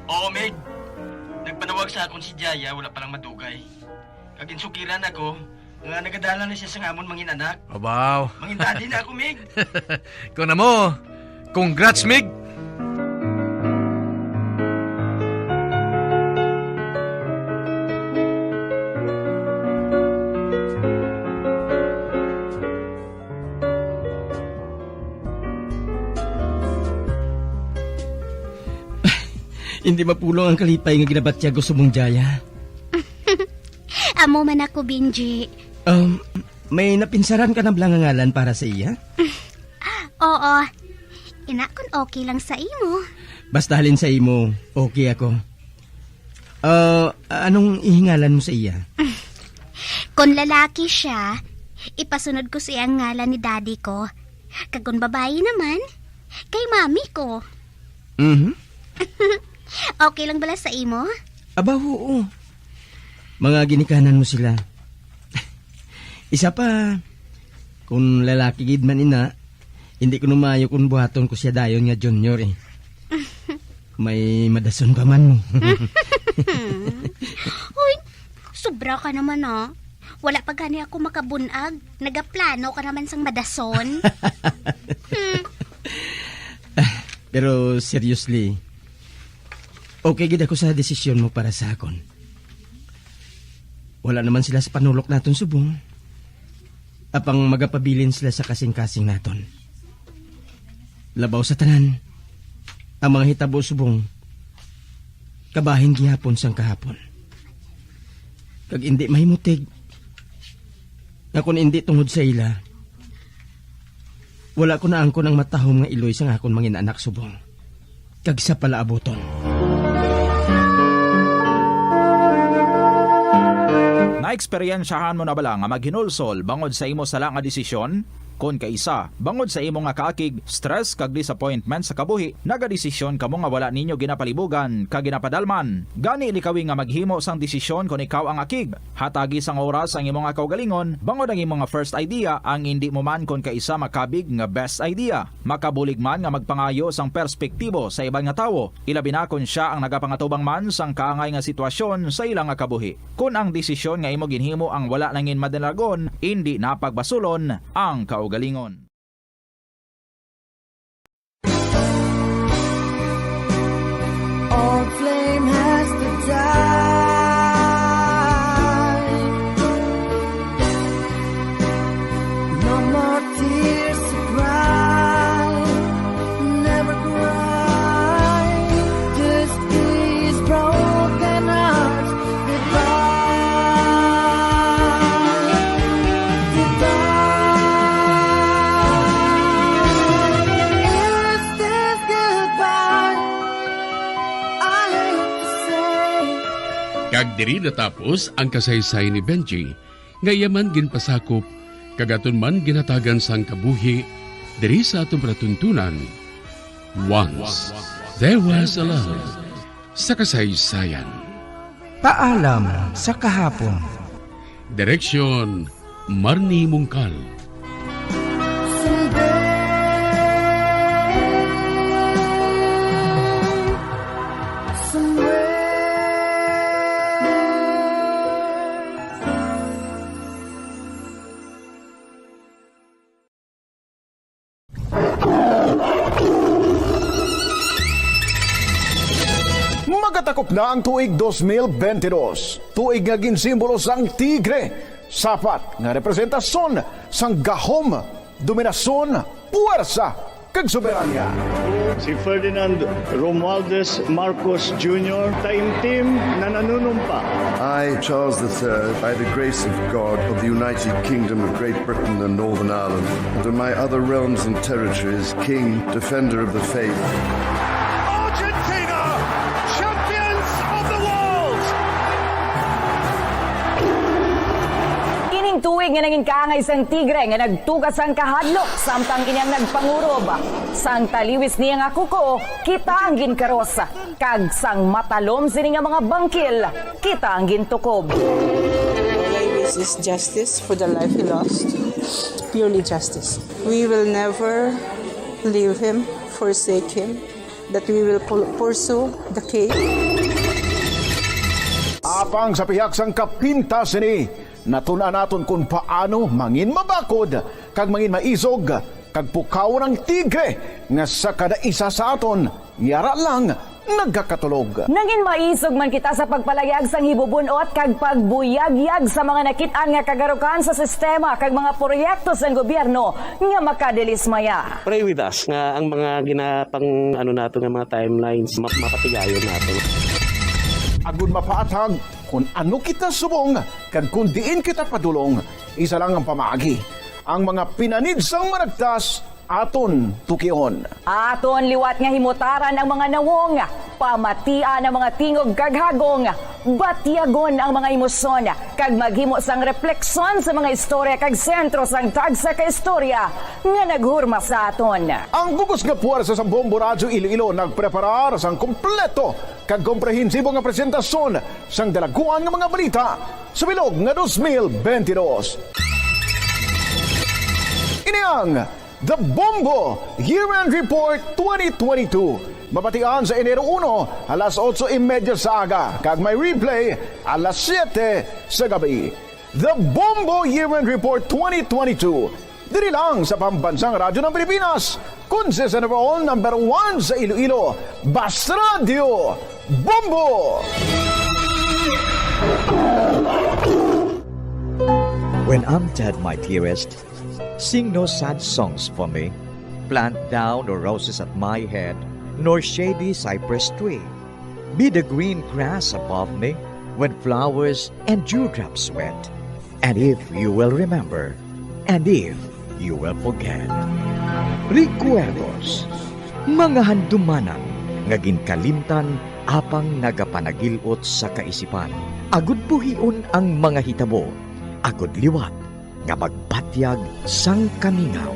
Oo, Mig. Nagpanawag sa akon si Jaya, wala pa lang madugay. Kag insugiran ako nga nagadala na siya sa amon mangin-anak. Abaw. Mangin daddy na ako, Mig. Kung na mo, congrats, Mig. Hindi mapulong ang kalipay nga ginabatyag ko sa mong Jaya. Amo man ako, Benji. Um, may napinsaran ka na bala nga ngalan para sa iya? Oo. Ina, kun okay lang sa imo. Basta halin sa imo, okay ako. Ah, anong ihingalan mo sa iya? Kon lalaki siya, ipasunod ko sa iyang ngalan ni daddy ko. Kag kon babayi naman, kay mami ko. Mhm. Okay lang bala sa imo? Aba, oo. Mga ginikanan mo sila. Isa pa, Kung lalaki gid man ina, hindi ko na maayo kung buhaton ko siya dayon nga junior eh. May madason pa man mo. Uy, sobra ka naman, ah. Wala pa gani ako makabunag. Nagaplano ka naman sang madason. Hmm. Pero seriously, okay gid ako sa desisyon mo para sa akon. Wala naman sila sa panulok naton subong. Apang magapabilin sila sa kasing-kasing naton. Labaw sa tanan, ang mga hitabo subong kabahin gihapon sang kahapon. Kag indi mahimutig nga kon indi tungod sa ila, wala ko naangkon ang matahom nga iloy sang akon mangin-anak subong kag sa palaabuton. Naeksperyensyahan mo na bala nga maghinulsol bangod sa imo sala nga desisyon? Kon kaisa, bangod sa imo nga kaakig, stress kag disappointment sa kabuhi, nagadesisyon kamo nga wala ninyo ginapalibugan kag ginapadalman. Gani likawi nga maghimo sang desisyon kon ikaw ang akig. Hatagi sang oras ang imo nga kaugalingon, bangod ang imo nga first idea ang indi mo man kon kaisa makabig nga best idea. Makabulig man nga magpangayo sang perspektibo sa iban nga tawo, ilabi na kon sia ang nagapangatubang man sang kaangay nga sitwasyon sa ila nga kabuhi. Kon ang desisyon nga imo ginhimo ang wala nangin madalagon, indi na pagbasulon ang kaugalingon. Old flame has to die. No more tears to cry. Never cry. Just these broken hearts. Goodbye. Goodbye. Is this goodbye? I hate to say. Kag diri natapos ang kasaysayan ni Benji, nga iya man ginpasakop kag aton man ginhatagan sang kabuhi diri sa aton palatuntunan. Once there was a love sa kasaysayan. Paalam sa kahapon. Direksyon, Marnie Mungkal. Magatakop na ang tuig dos mil bentidós, tuig nga ginsimbolo sang tigre, sapat nga representasyon sang gahom, dominasyon, puwersa, kag soberanya. Si Ferdinand Romualdez Marcos Junior, taimtim na nanunumpa. I, Charles the Third, by the grace of God, of the United Kingdom of Great Britain and Northern Ireland, and of my other realms and territories, King, Defender of the Faith. Argentina, champions of the world! Ining tuig nga nangin kaangay sang tigre nga nagtuga sang kahadlok, samtang ini ang nagpangurob. Sang taliwis niya nga kuko, kita ang ginkaros. Kag sang matalom sini nga mga bangkil, kita ang gintukob. All I wish is justice for the life he lost. Purely justice. We will never leave him, forsake him, that we will pu-, pursue the case. Apang sa pihak sang kapintas sini, natun-an naton kon paano mangin mabakod kag mangin maisog kag pukawon ang tigre nga sa kada isa sa aton yara lang nagakatulog. Nangin maisog man kita sa pagpalayag sang hibubun-ot kag pagbuyagyag sa mga nakit-an nga kagarukan sa sistema kag mga proyekto sang gobyerno nga makadilismaya. Pray with us nga ang mga ginapang, ano nato nga mga timelines, ma-, mapatigayon nato. Agud mapaathag kon ano kita subong kag kon diin kita padulong, isa lang ang pamaagi. Ang mga pinanid sang Managtas aton tukion. Aton liwat nga himutaran ang mga nawong, pamatian ang mga tingog kag hagong, batyagon ang mga emosyon, kag maghimo sang repleksyon sa mga istorya kag sentro sang tagsa ka istorya nga naghurma sa aton. Ang bug-os nga puwersa sang Bombo Radyo Iloilo nagpreparar sang kompleto kag komprehensibo nga presentasyon sang dalaguan nga mga balita sa bilog nga dos mil bentidós. Ang The Bombo Year-End Report twenty twenty-two. Mabatian sa Enero uno, alas otso y media sa aga, kag may replay alas siyete sa gabi. The Bombo Year-End Report twenty twenty-two. Diri lang sa Pambansang Radyo ng Pilipinas, consistent overall number one sa Iloilo, Bas Radio Bombo! When I'm dead, my dearest, sing no sad songs for me. Plant thou no roses at my head, nor shady cypress tree. Be the green grass above me, when flowers and dewdrops wet. And if you will remember, and if you will forget. Recuerdos, mga handumanan nga ginkalimtan apang nagapanagil-ot sa kaisipan. Agud buhion ang mga hitabo, agud liwat nga magbatyag sang kamingaw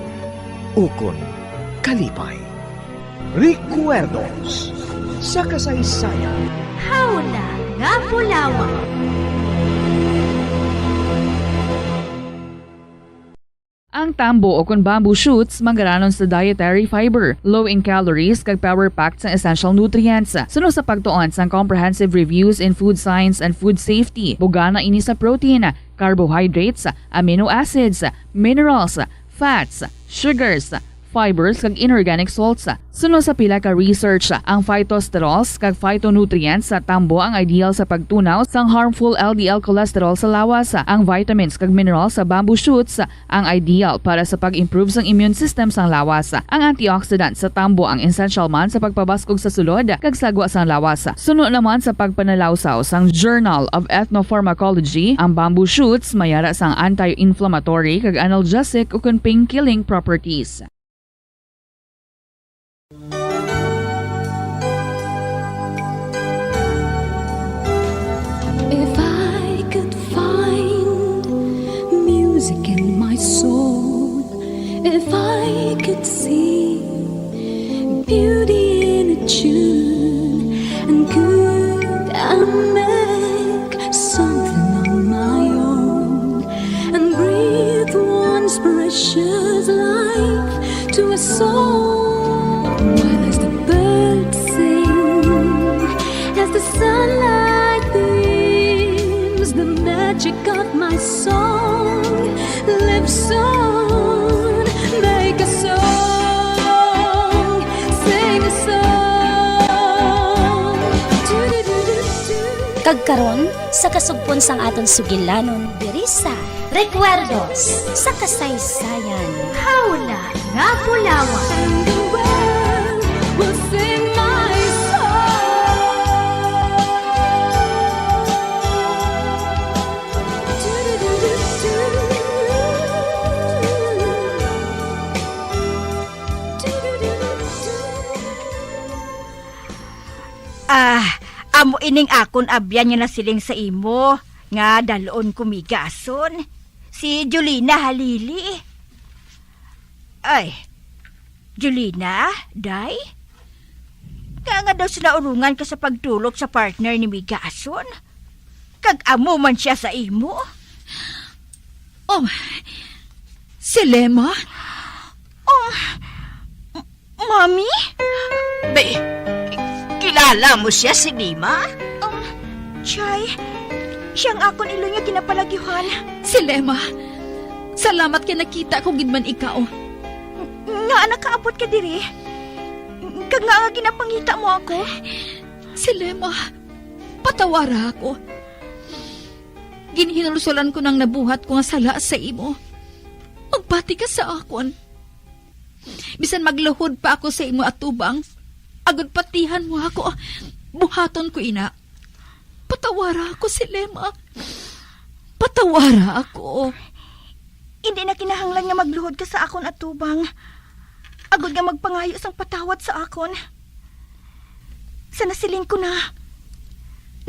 ukon kalipay. Recuerdos sa kasaysayan. Hawla nga bulawan. Ang tambo o kon bamboo shoots manggaranon sa dietary fiber, low in calories, kag power-packed sang essential nutrients. Suno sa pagtuon sang Comprehensive Reviews in Food Science and Food Safety, bugana ini sa protein, carbohydrates, amino acids, minerals, fats, sugars, fibers, kag inorganic salts. Suno sa pila ka research, ang phytosterols kag phytonutrients sa tambo ang ideal sa pagtunaw sang harmful L D L cholesterol sa lawas. Ang vitamins kag minerals sa bamboo shoots ang ideal para sa pag-improve sang immune system sang lawas. Ang antioxidant sa tambo ang essential man sa pagpabaskog sa sulod kag sagwa sang lawas. Suno naman sa pagpanalawsaw sang Journal of Ethnopharmacology, ang bamboo shoots may ara sang anti-inflammatory kag analgesic ukon pain-killing properties. If I could find music in my soul, if I could see beauty in a tune, and could I make something on my own and breathe once precious life to a soul. While as the birds sing, as the sunlight beams, the magic of my song lives on. Make a song, sing a song. Kag karon, sa kasugpon sang aton sugilanon diri sa Recuerdos sa Kasaysayan. Hawla nga bulawan. And the world will sing my song. Ah, amo ining akon abyan nga nasiling sa imo nga dal-on ko migason, si Jolina Halili. Ay, Jolina, day? Nga nga daw sinaulungan ka sa pagtulok sa partner ni migason? Kag amo man sia sa imo? Oh, si Lema? Oh, m-, Mami? Be, kilala mo sia, si Lema? Um, Chay, siya ang akon iloy nga ginapalagyuhan. Si Lema, salamat kay nakita ko gid man ikaw. Ngaa nakaabot ka diri? Kag ngaa nga ginapangita mo ako? Si Lema, patawara ako. Ginhinulsolan ko nang nabuhat ko nga sala sa imo. Magbati ka sa akon. Bisan magluhod pa ako sa imo atubang, agod patihan mo ako, buhaton ko ina. Patawara ako, si Lema. Patawara ako. Indi na kinahanglan nga magluhod ka sa akon atubang, agod nga magpangayo sang patawad sa akon. Sa nasiling ko na,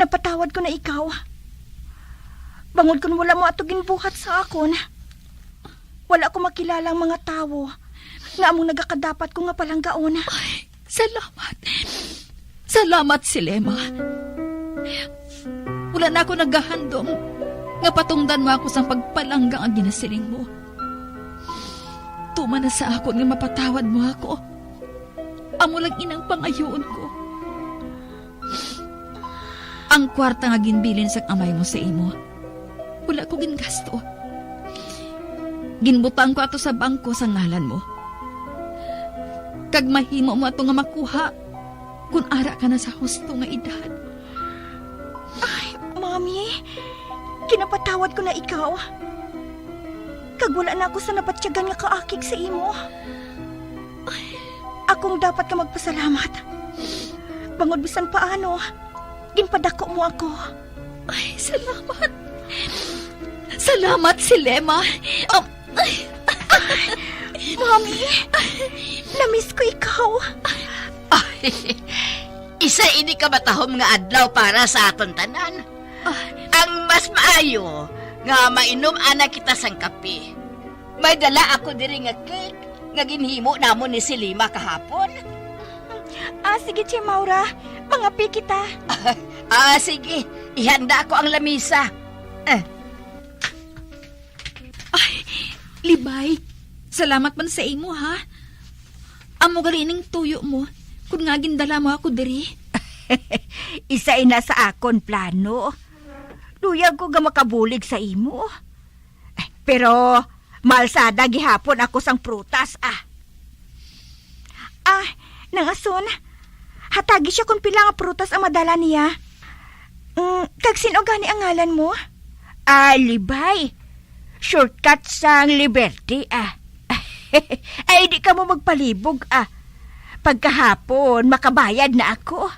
napatawad ko na ikaw. Bangod kon wala mo ato ginbuhat sa akon, wala ko makilala ang mga tawo nga among nagakadapat ko nga palanggaon. Ay, salamat. Salamat, si Lema. Wala na ako nagahandom nga patungdan mo ako sang pagpalangga nga ginasiling mo. Tuman na sa akon nga mapatawad mo ako. Amo lang inang pangayoon ko. Ang kwarta nga ginbilin sang amay mo sa imo, wala ko gingasto. Ginbutang ko ato sa bangko sa ngalan mo. Kag mahimo mo ato nga makuha kun ara ka na sa husto nga edad. Ay, Mami, ginapatawad ko na ikaw. Kag wala na ako sa nabatyagan nga kaakig sa imo. Akong dapat ka magpasalamat. Bangod bisan paano, ginpadako mo ako. Ay, salamat. Salamat, Selema. Um, ay. Mami, namiss ko ikaw. Ay, isa ini ka matahom nga adlaw para sa aton tanan. Ah. Ang mas maayo nga mainom ana kita sang kape. May dala ako diri nga cake nga ginhimo namon ni Selema kahapon. Ah, sige, Tia Maura. Mangape kita. Ah, sige. Ihanda ako ang lamisa. Eh. Ay, Libay, salamat man sa imo, ha? Amo gali ning tuyo mo, kun nga gindala mo ako diri. Isa ina sa akon plano. Luyag ko nga makabulig sa imo. Pero maalsada gihapon ako sang prutas, ah. Ah, Nang Ason, hatagi siya kon pila nga prutas ang madala niya. Mm, kag sin-o gani ang ngalan mo? Ah, Libay. Shortcut sang Liberty, ah. Ay, di ka mo magpalibog, ah. Pagkahapon, makabayad na ako.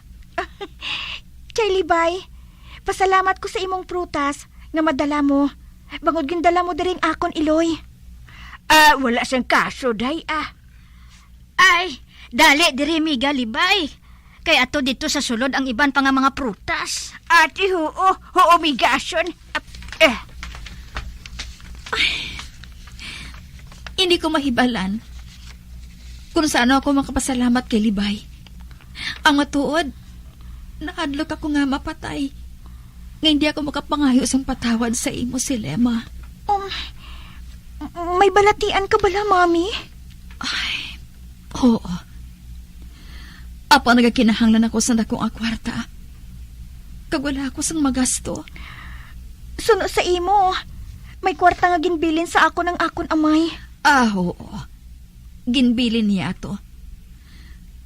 Kay Libay, pasalamat ko sa imong prutas nga madala mo. Bangod gindala mo diri ang akon iloy. Ah, wala siyang kaso, day, ah. Ay, dali diri, Miga Libay. Kay ato dito sa sulod ang iban pa nga mga prutas. Ate, huo. Huo, Miga Ason. Ap-, eh. Ay, hindi ko mahibalan kung saan ako makapasalamat kay Libay. Ang matuod, nahadlok ako nga mapatay, nga hindi ako makapangayo sang patawad sa imo, Selema. Um, may balatian ka bala, Mami? Ay, oo. Apan nagakinahanglan ako sa dako nga kwarta. Kag wala ako sang magasto. Suno sa imo, may kwarta nga ginbilin sa akon ang akon amay. Ah, oo. Ginbilin niya ato.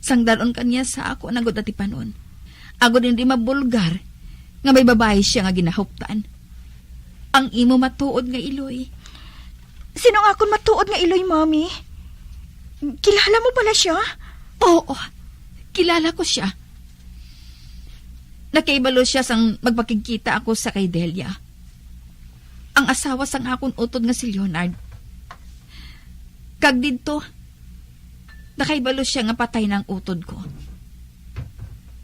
Sang dal-on kaniya sa ako nagod atipanon. Agod hindi mabulgar nga may babayi siya nga ginahuptan. Ang imo matuod nga iloy. Sino ang akon matuod nga iloy, Mami? Kilala mo bala siya? Oo, kilala ko siya. Nakaibalo siya sang magpakigkita ako sa kay Delia, ang asawa sang akon utod nga si Leonard. Kag didto, nakaibalo sia nga patay na ang utod ko.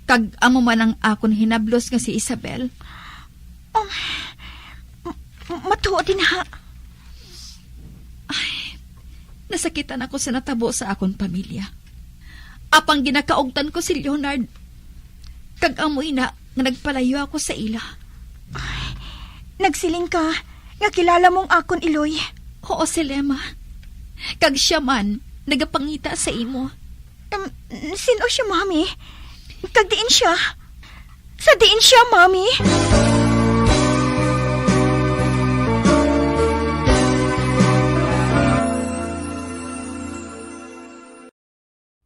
Kag amo man ang akon hinablos nga si Isabel. Um, m-, m-, matuod ina. Ay, nasakitan ako sa natabo sa akon pamilya. Apang ginakaugtan ko si Leonard. Kag amo ina nga nagpalayo ako sa ila. Ay, nagsiling ka nga kilala mo ang akon iloy. Oo, si Lema. Kag sia man nagapangita sa imo. Um, sino sia, Mami? Kag diin sia? Sa diin sia, Mami?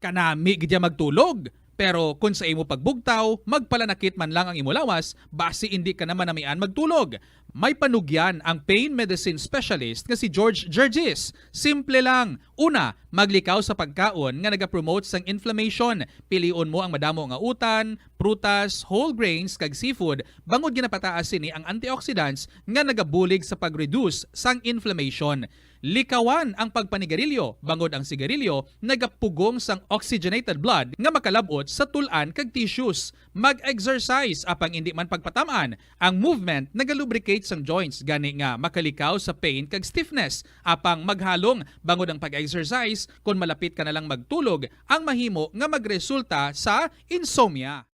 Kanami gid ya magtulog. Pero kon sa imo pagbugtaw, magpalanakit man lang ang imo lawas, basi indi ka na manamian magtulog. May panugyan ang pain medicine specialist nga si George Gergis. Simple lang. Una, maglikaw sa pagkaon nga nagapromote sang inflammation. Pilion mo ang madamo nga utan, prutas, whole grains, kag seafood, bangod ginapataas sini ang antioxidants nga nagabulig sa pag-reduce sang inflammation. Likawan ang pagpanigarilyo, bangod ang sigarilyo nagapugong sang oxygenated blood nga makalab-ot sa tul-an kag tissues. Mag-exercise, apang indi man pagpatam-an. Ang movement nagalubricate sang joints, gani nga makalikaw sa pain kag stiffness. Apang maghalong, bangod ang pag-exercise, kon malapit ka na lang magtulog, ang mahimo nga magresulta sa insomnia.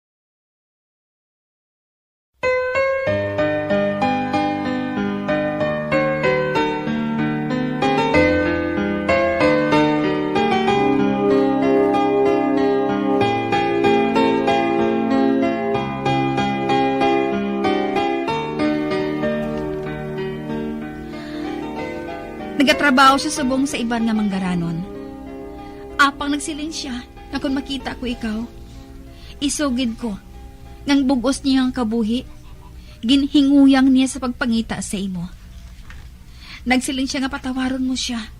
Bao siya subong sa iban nga manggaranon. Apang nagsiling sia nga kon makita ko ikaw, isugid ko nga ang bug-os niya nga kabuhi, ginhinguyang niya sa pagpangita sa imo. Nagsiling sia nga patawaron mo sia,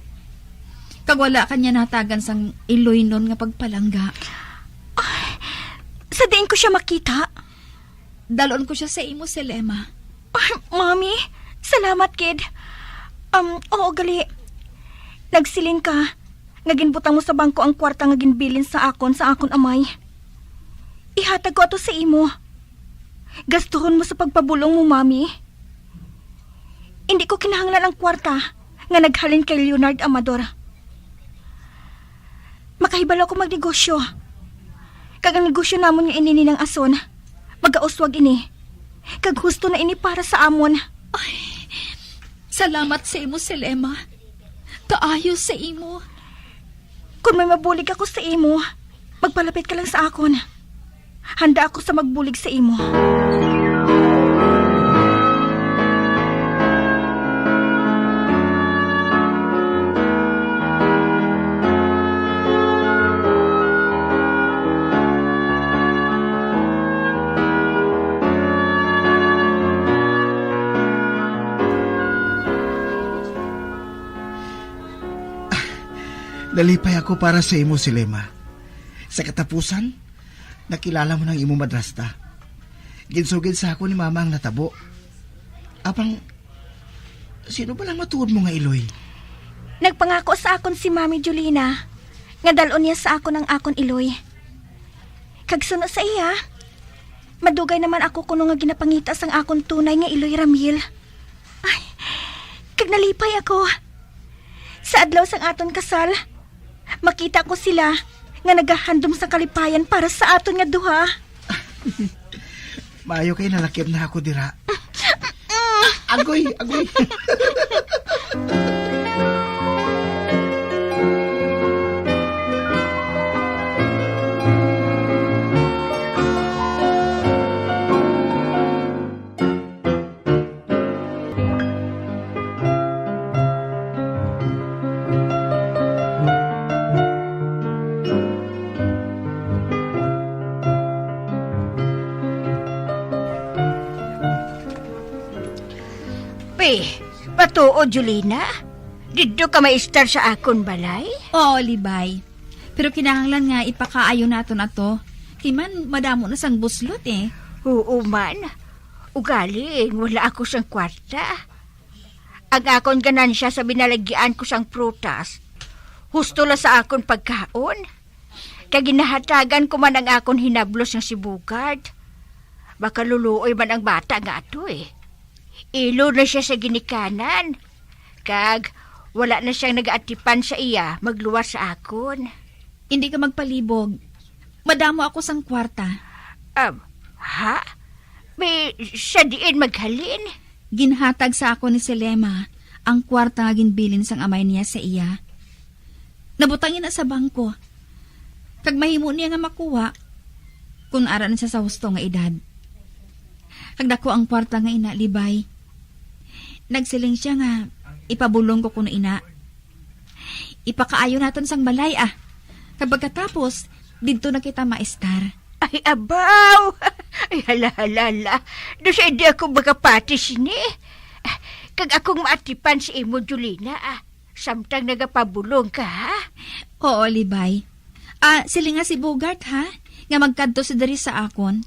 kag wala ka niya nahatagan sang iloynon nga pagpalangga. Ay, sa diin ko sia makita? Dalon ko sia sa imo, Selema. Ay, Mami, salamat, kid. Um, oo, gali. Nagsiling ka nga ginbutang mo sa bangko ang kwarta nga ginbilin sa akon sa akon amay. Ihatag ko ato sa imo. Gastuhon mo sa pagpabulong mo, Mami. Hindi ko kinahanglan ang kwarta nga naghalin kay Leonard Amador. Makahibalo ko magnegosyo. Kag ang negosyo namon nga ini ni Nang Ason, magauswag ini. Kag husto na ini para sa amon. Ay, salamat sa imo, Selema. Kaayo sa imo. Kon may mabulig ako sa imo, magpalapit ka lang sa akon. Handa ako sa magbulig sa imo. Nalipay ako para sa imo, Selema. Sa katapusan, nakilala mo na ang imo madrasta. Ginsugid sa ako ni Mama ang natabo. Apang, sino ba lang matuod mo nga iloy? Nagpangako sa akon si Mami Jolina nga dal-on niya sa akon ang akon iloy. Kag suno sa iya, madugay naman ako kuno nga ginapangita sang akon tunay nga iloy, Ramil. Ay, kag nalipay ako. Sa adlaw sang aton kasal, makita ko sila nga nagahandom sang kalipayan para sa aton nga duha. Maayo kay nalakip na ako dira. Agoy, agoy. Pe, patuod, Jolina? Didto ka maistar sa akon balay? Oo, Libay. Pero kinahanglan nga ipakaayo naton ato. Kay man, madamo na sang buslot, eh. Oo man. Ugaling wala ako sang kwarta. Ang akon ganansya sa binalagyan ko sang prutas, husto la sa akon pagkaon. Kag ginahatagan ko man ang akon hinablos nga si Bugart. Makaluluoy man ang bata nga ato, eh. Ilo na sia sa ginikanan, kag wala na siyang nagaatipan sa iya magluwas sa akon. Hindi ka magpalibog. Madamo ako sang kwarta. Um, ha? May sa diin maghalin? Ginhatag sa akon ni Selema ang kwarta nga ginbilin sang amay niya sa iya. Nabutang ina sa bangko, kag mahimo niya nga makuha kon ara na siya sa husto nga edad. Kag dako ang kwarta nga ina, Libay. Nagsiling sia nga ipabulong ko kuno ina. Ipakaayo naton sang balay, ah. Kag pagkatapos, didto na kita maestar. Ay, abaw! Ay, hala, hala, hala. Daw sa hindi ako makapati sini. Kag akong maatipan si imo, Jolina, ah. Samtang nagapabulong ka, ha? Oo, Libay. Ah, silinga si Bugart, ha? Nga magkadto si diri sa akon.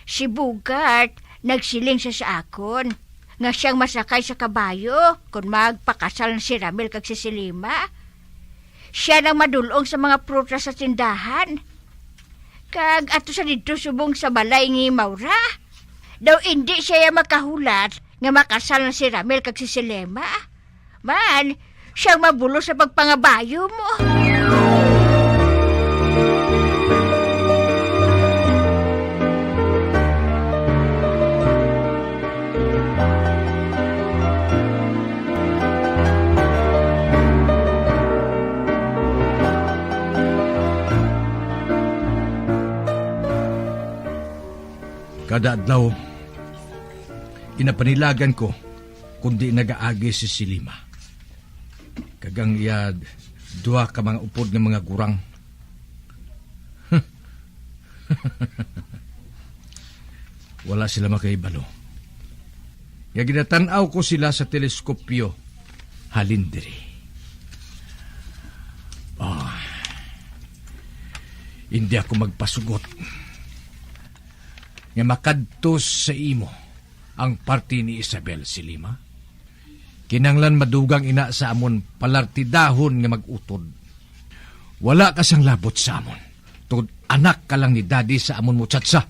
Si Bugart, nagsiling siya sa akon nga siyang masakay sa kabayo kon magpakasal na si Ramil kag si Selima. Siya nang madulong sa mga prutas sa tindahan. Kag ato sa didto subong sa balay ni Maura. Daw indi siya makahulat nga makasal na si Ramil kag si Selima. Man, siyang mabulos sa pagpangabayo mo. Kada adlaw, ginapanilagan ko kundi nagaagi si Selima. Kag ang iya duha ka mga upod nga mga gurang. Wala sila makahibalo nga ginatan-aw ko sila sa teleskopyo halin diri. Ah, hindi ako magpasugot nga makadto sa imo ang parti ni Isabel si Lima. Kinahanglan madugang ina sa amon palartidahon nga mag-utod. Wala ka sang labot sa amon, tungod anak ka lang ni Daddy sa amon muchacha.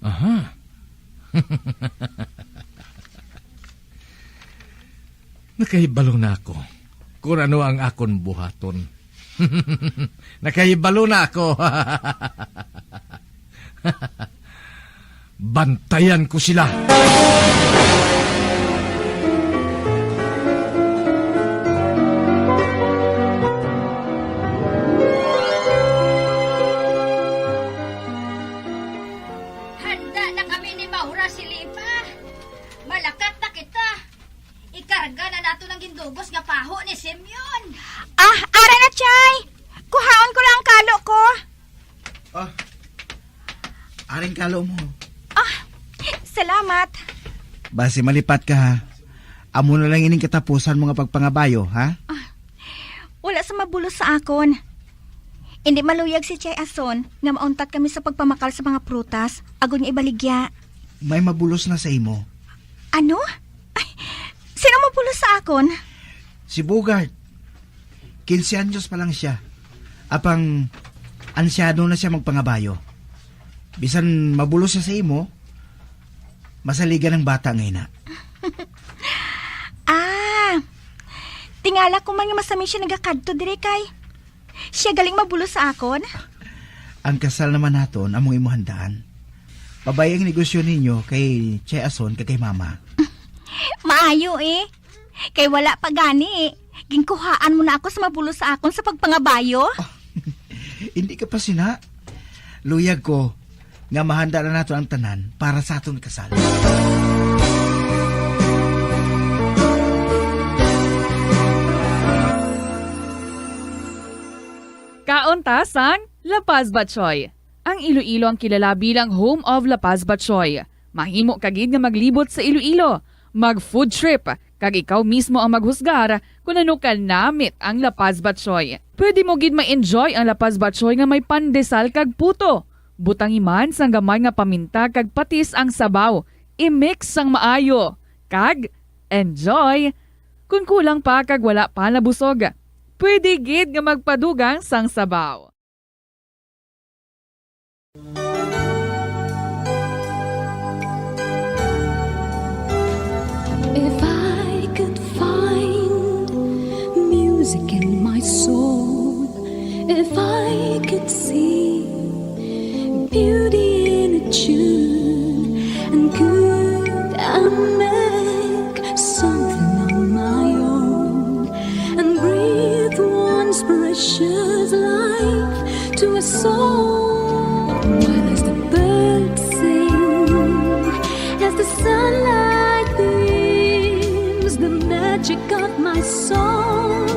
Aha. Nakahibalo na ako kung ano ang akon buhaton. Nakahibalo na ako. Bantayan ko sila. Handa na kami ni Maura si Lipa. Malakat na kita. Ikarga na nato ang gindugos nga paho ni Simeon. Ah, ara na, Chay. Kuhaon ko lang ang kalo ko. Ah, aring kalo mo. Ah, salamat. Basi malipat ka, ha. Amo na lang ining katapusan mo nga pagpangabayo, ha? Ah, wala sa mabulos sa akon. Indi maluyag si Chay Ason nga mauntat kami sa pagpamakal sa mga prutas, agod nga ibaligya. May mabulos na sa imo. Ano? Ay, sino mabulos sa akon? Si Bogart. Quince anyos pa lang siya. Apang ansyado na siya magpangabayo. Bisan mabulos siya sa imo, masaligan ang bata nga ina. Ah, tingala ko man nga masami siya nagakadto dire kay siya galing mabulos sa akon. Ang kasal naman naton among imo handaan. Pabay ang negosyo ninyo kay Chay Ason kag kay Mama. Maayo, eh. Kay wala pa gani, eh. Ginkuhaan mo na ako sa mabulos sa akon sa pagpangabayo. Hindi ka pa sina. Luyag ko nga mahanda na nato ang tanan para sa aton kasal. Kaon ta sang La Paz Batchoy. Ang Iloilo ang kilala bilang home of La Paz Batchoy. Mahimo ka gid nga maglibot sa Iloilo, mag-food trip, kag ikaw mismo ang maghusgar kon ano ka namit ang La Paz Batchoy. Pwede mo gid ma-enjoy ang La Paz Batchoy nga may pandesal kag puto. Butangi man sang gamay nga paminta kag patis ang sabaw. I-mix sang maayo, kag enjoy! Kon kulang pa kag wala pa nabusog, pwede gid nga magpadugang sang sabaw. If I could find music in my soul, if I could see beauty in a tune, and could I make something on my own and breathe once precious life to a soul? While as the birds sing, as the sunlight beams, the magic of my song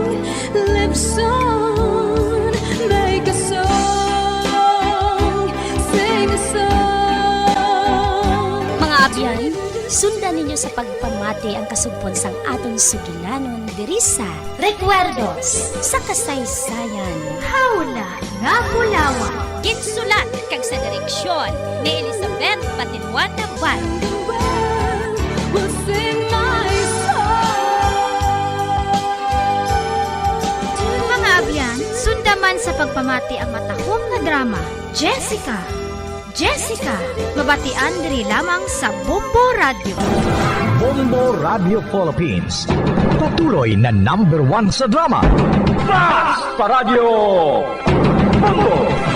lives on. Make a song, sing a song. Mga abyan, sundan ninyo sa pagpamati ang kasugpon sang aton sugilanon diri sa Recuerdos sa Kasaysayan. Hawla nga Bulawan. Ginsulat kag sa direksyon ni Elizabeth Batiluan Naval. Will sing my song. Mga abyan, sunda man sa pagpamati ang matahom nga drama, Jessica. Jessica, mabatian diri lamang sa Bombo Radio. Bombo Radio Philippines, patuloy na number one sa drama. Basta Radyo Bombo!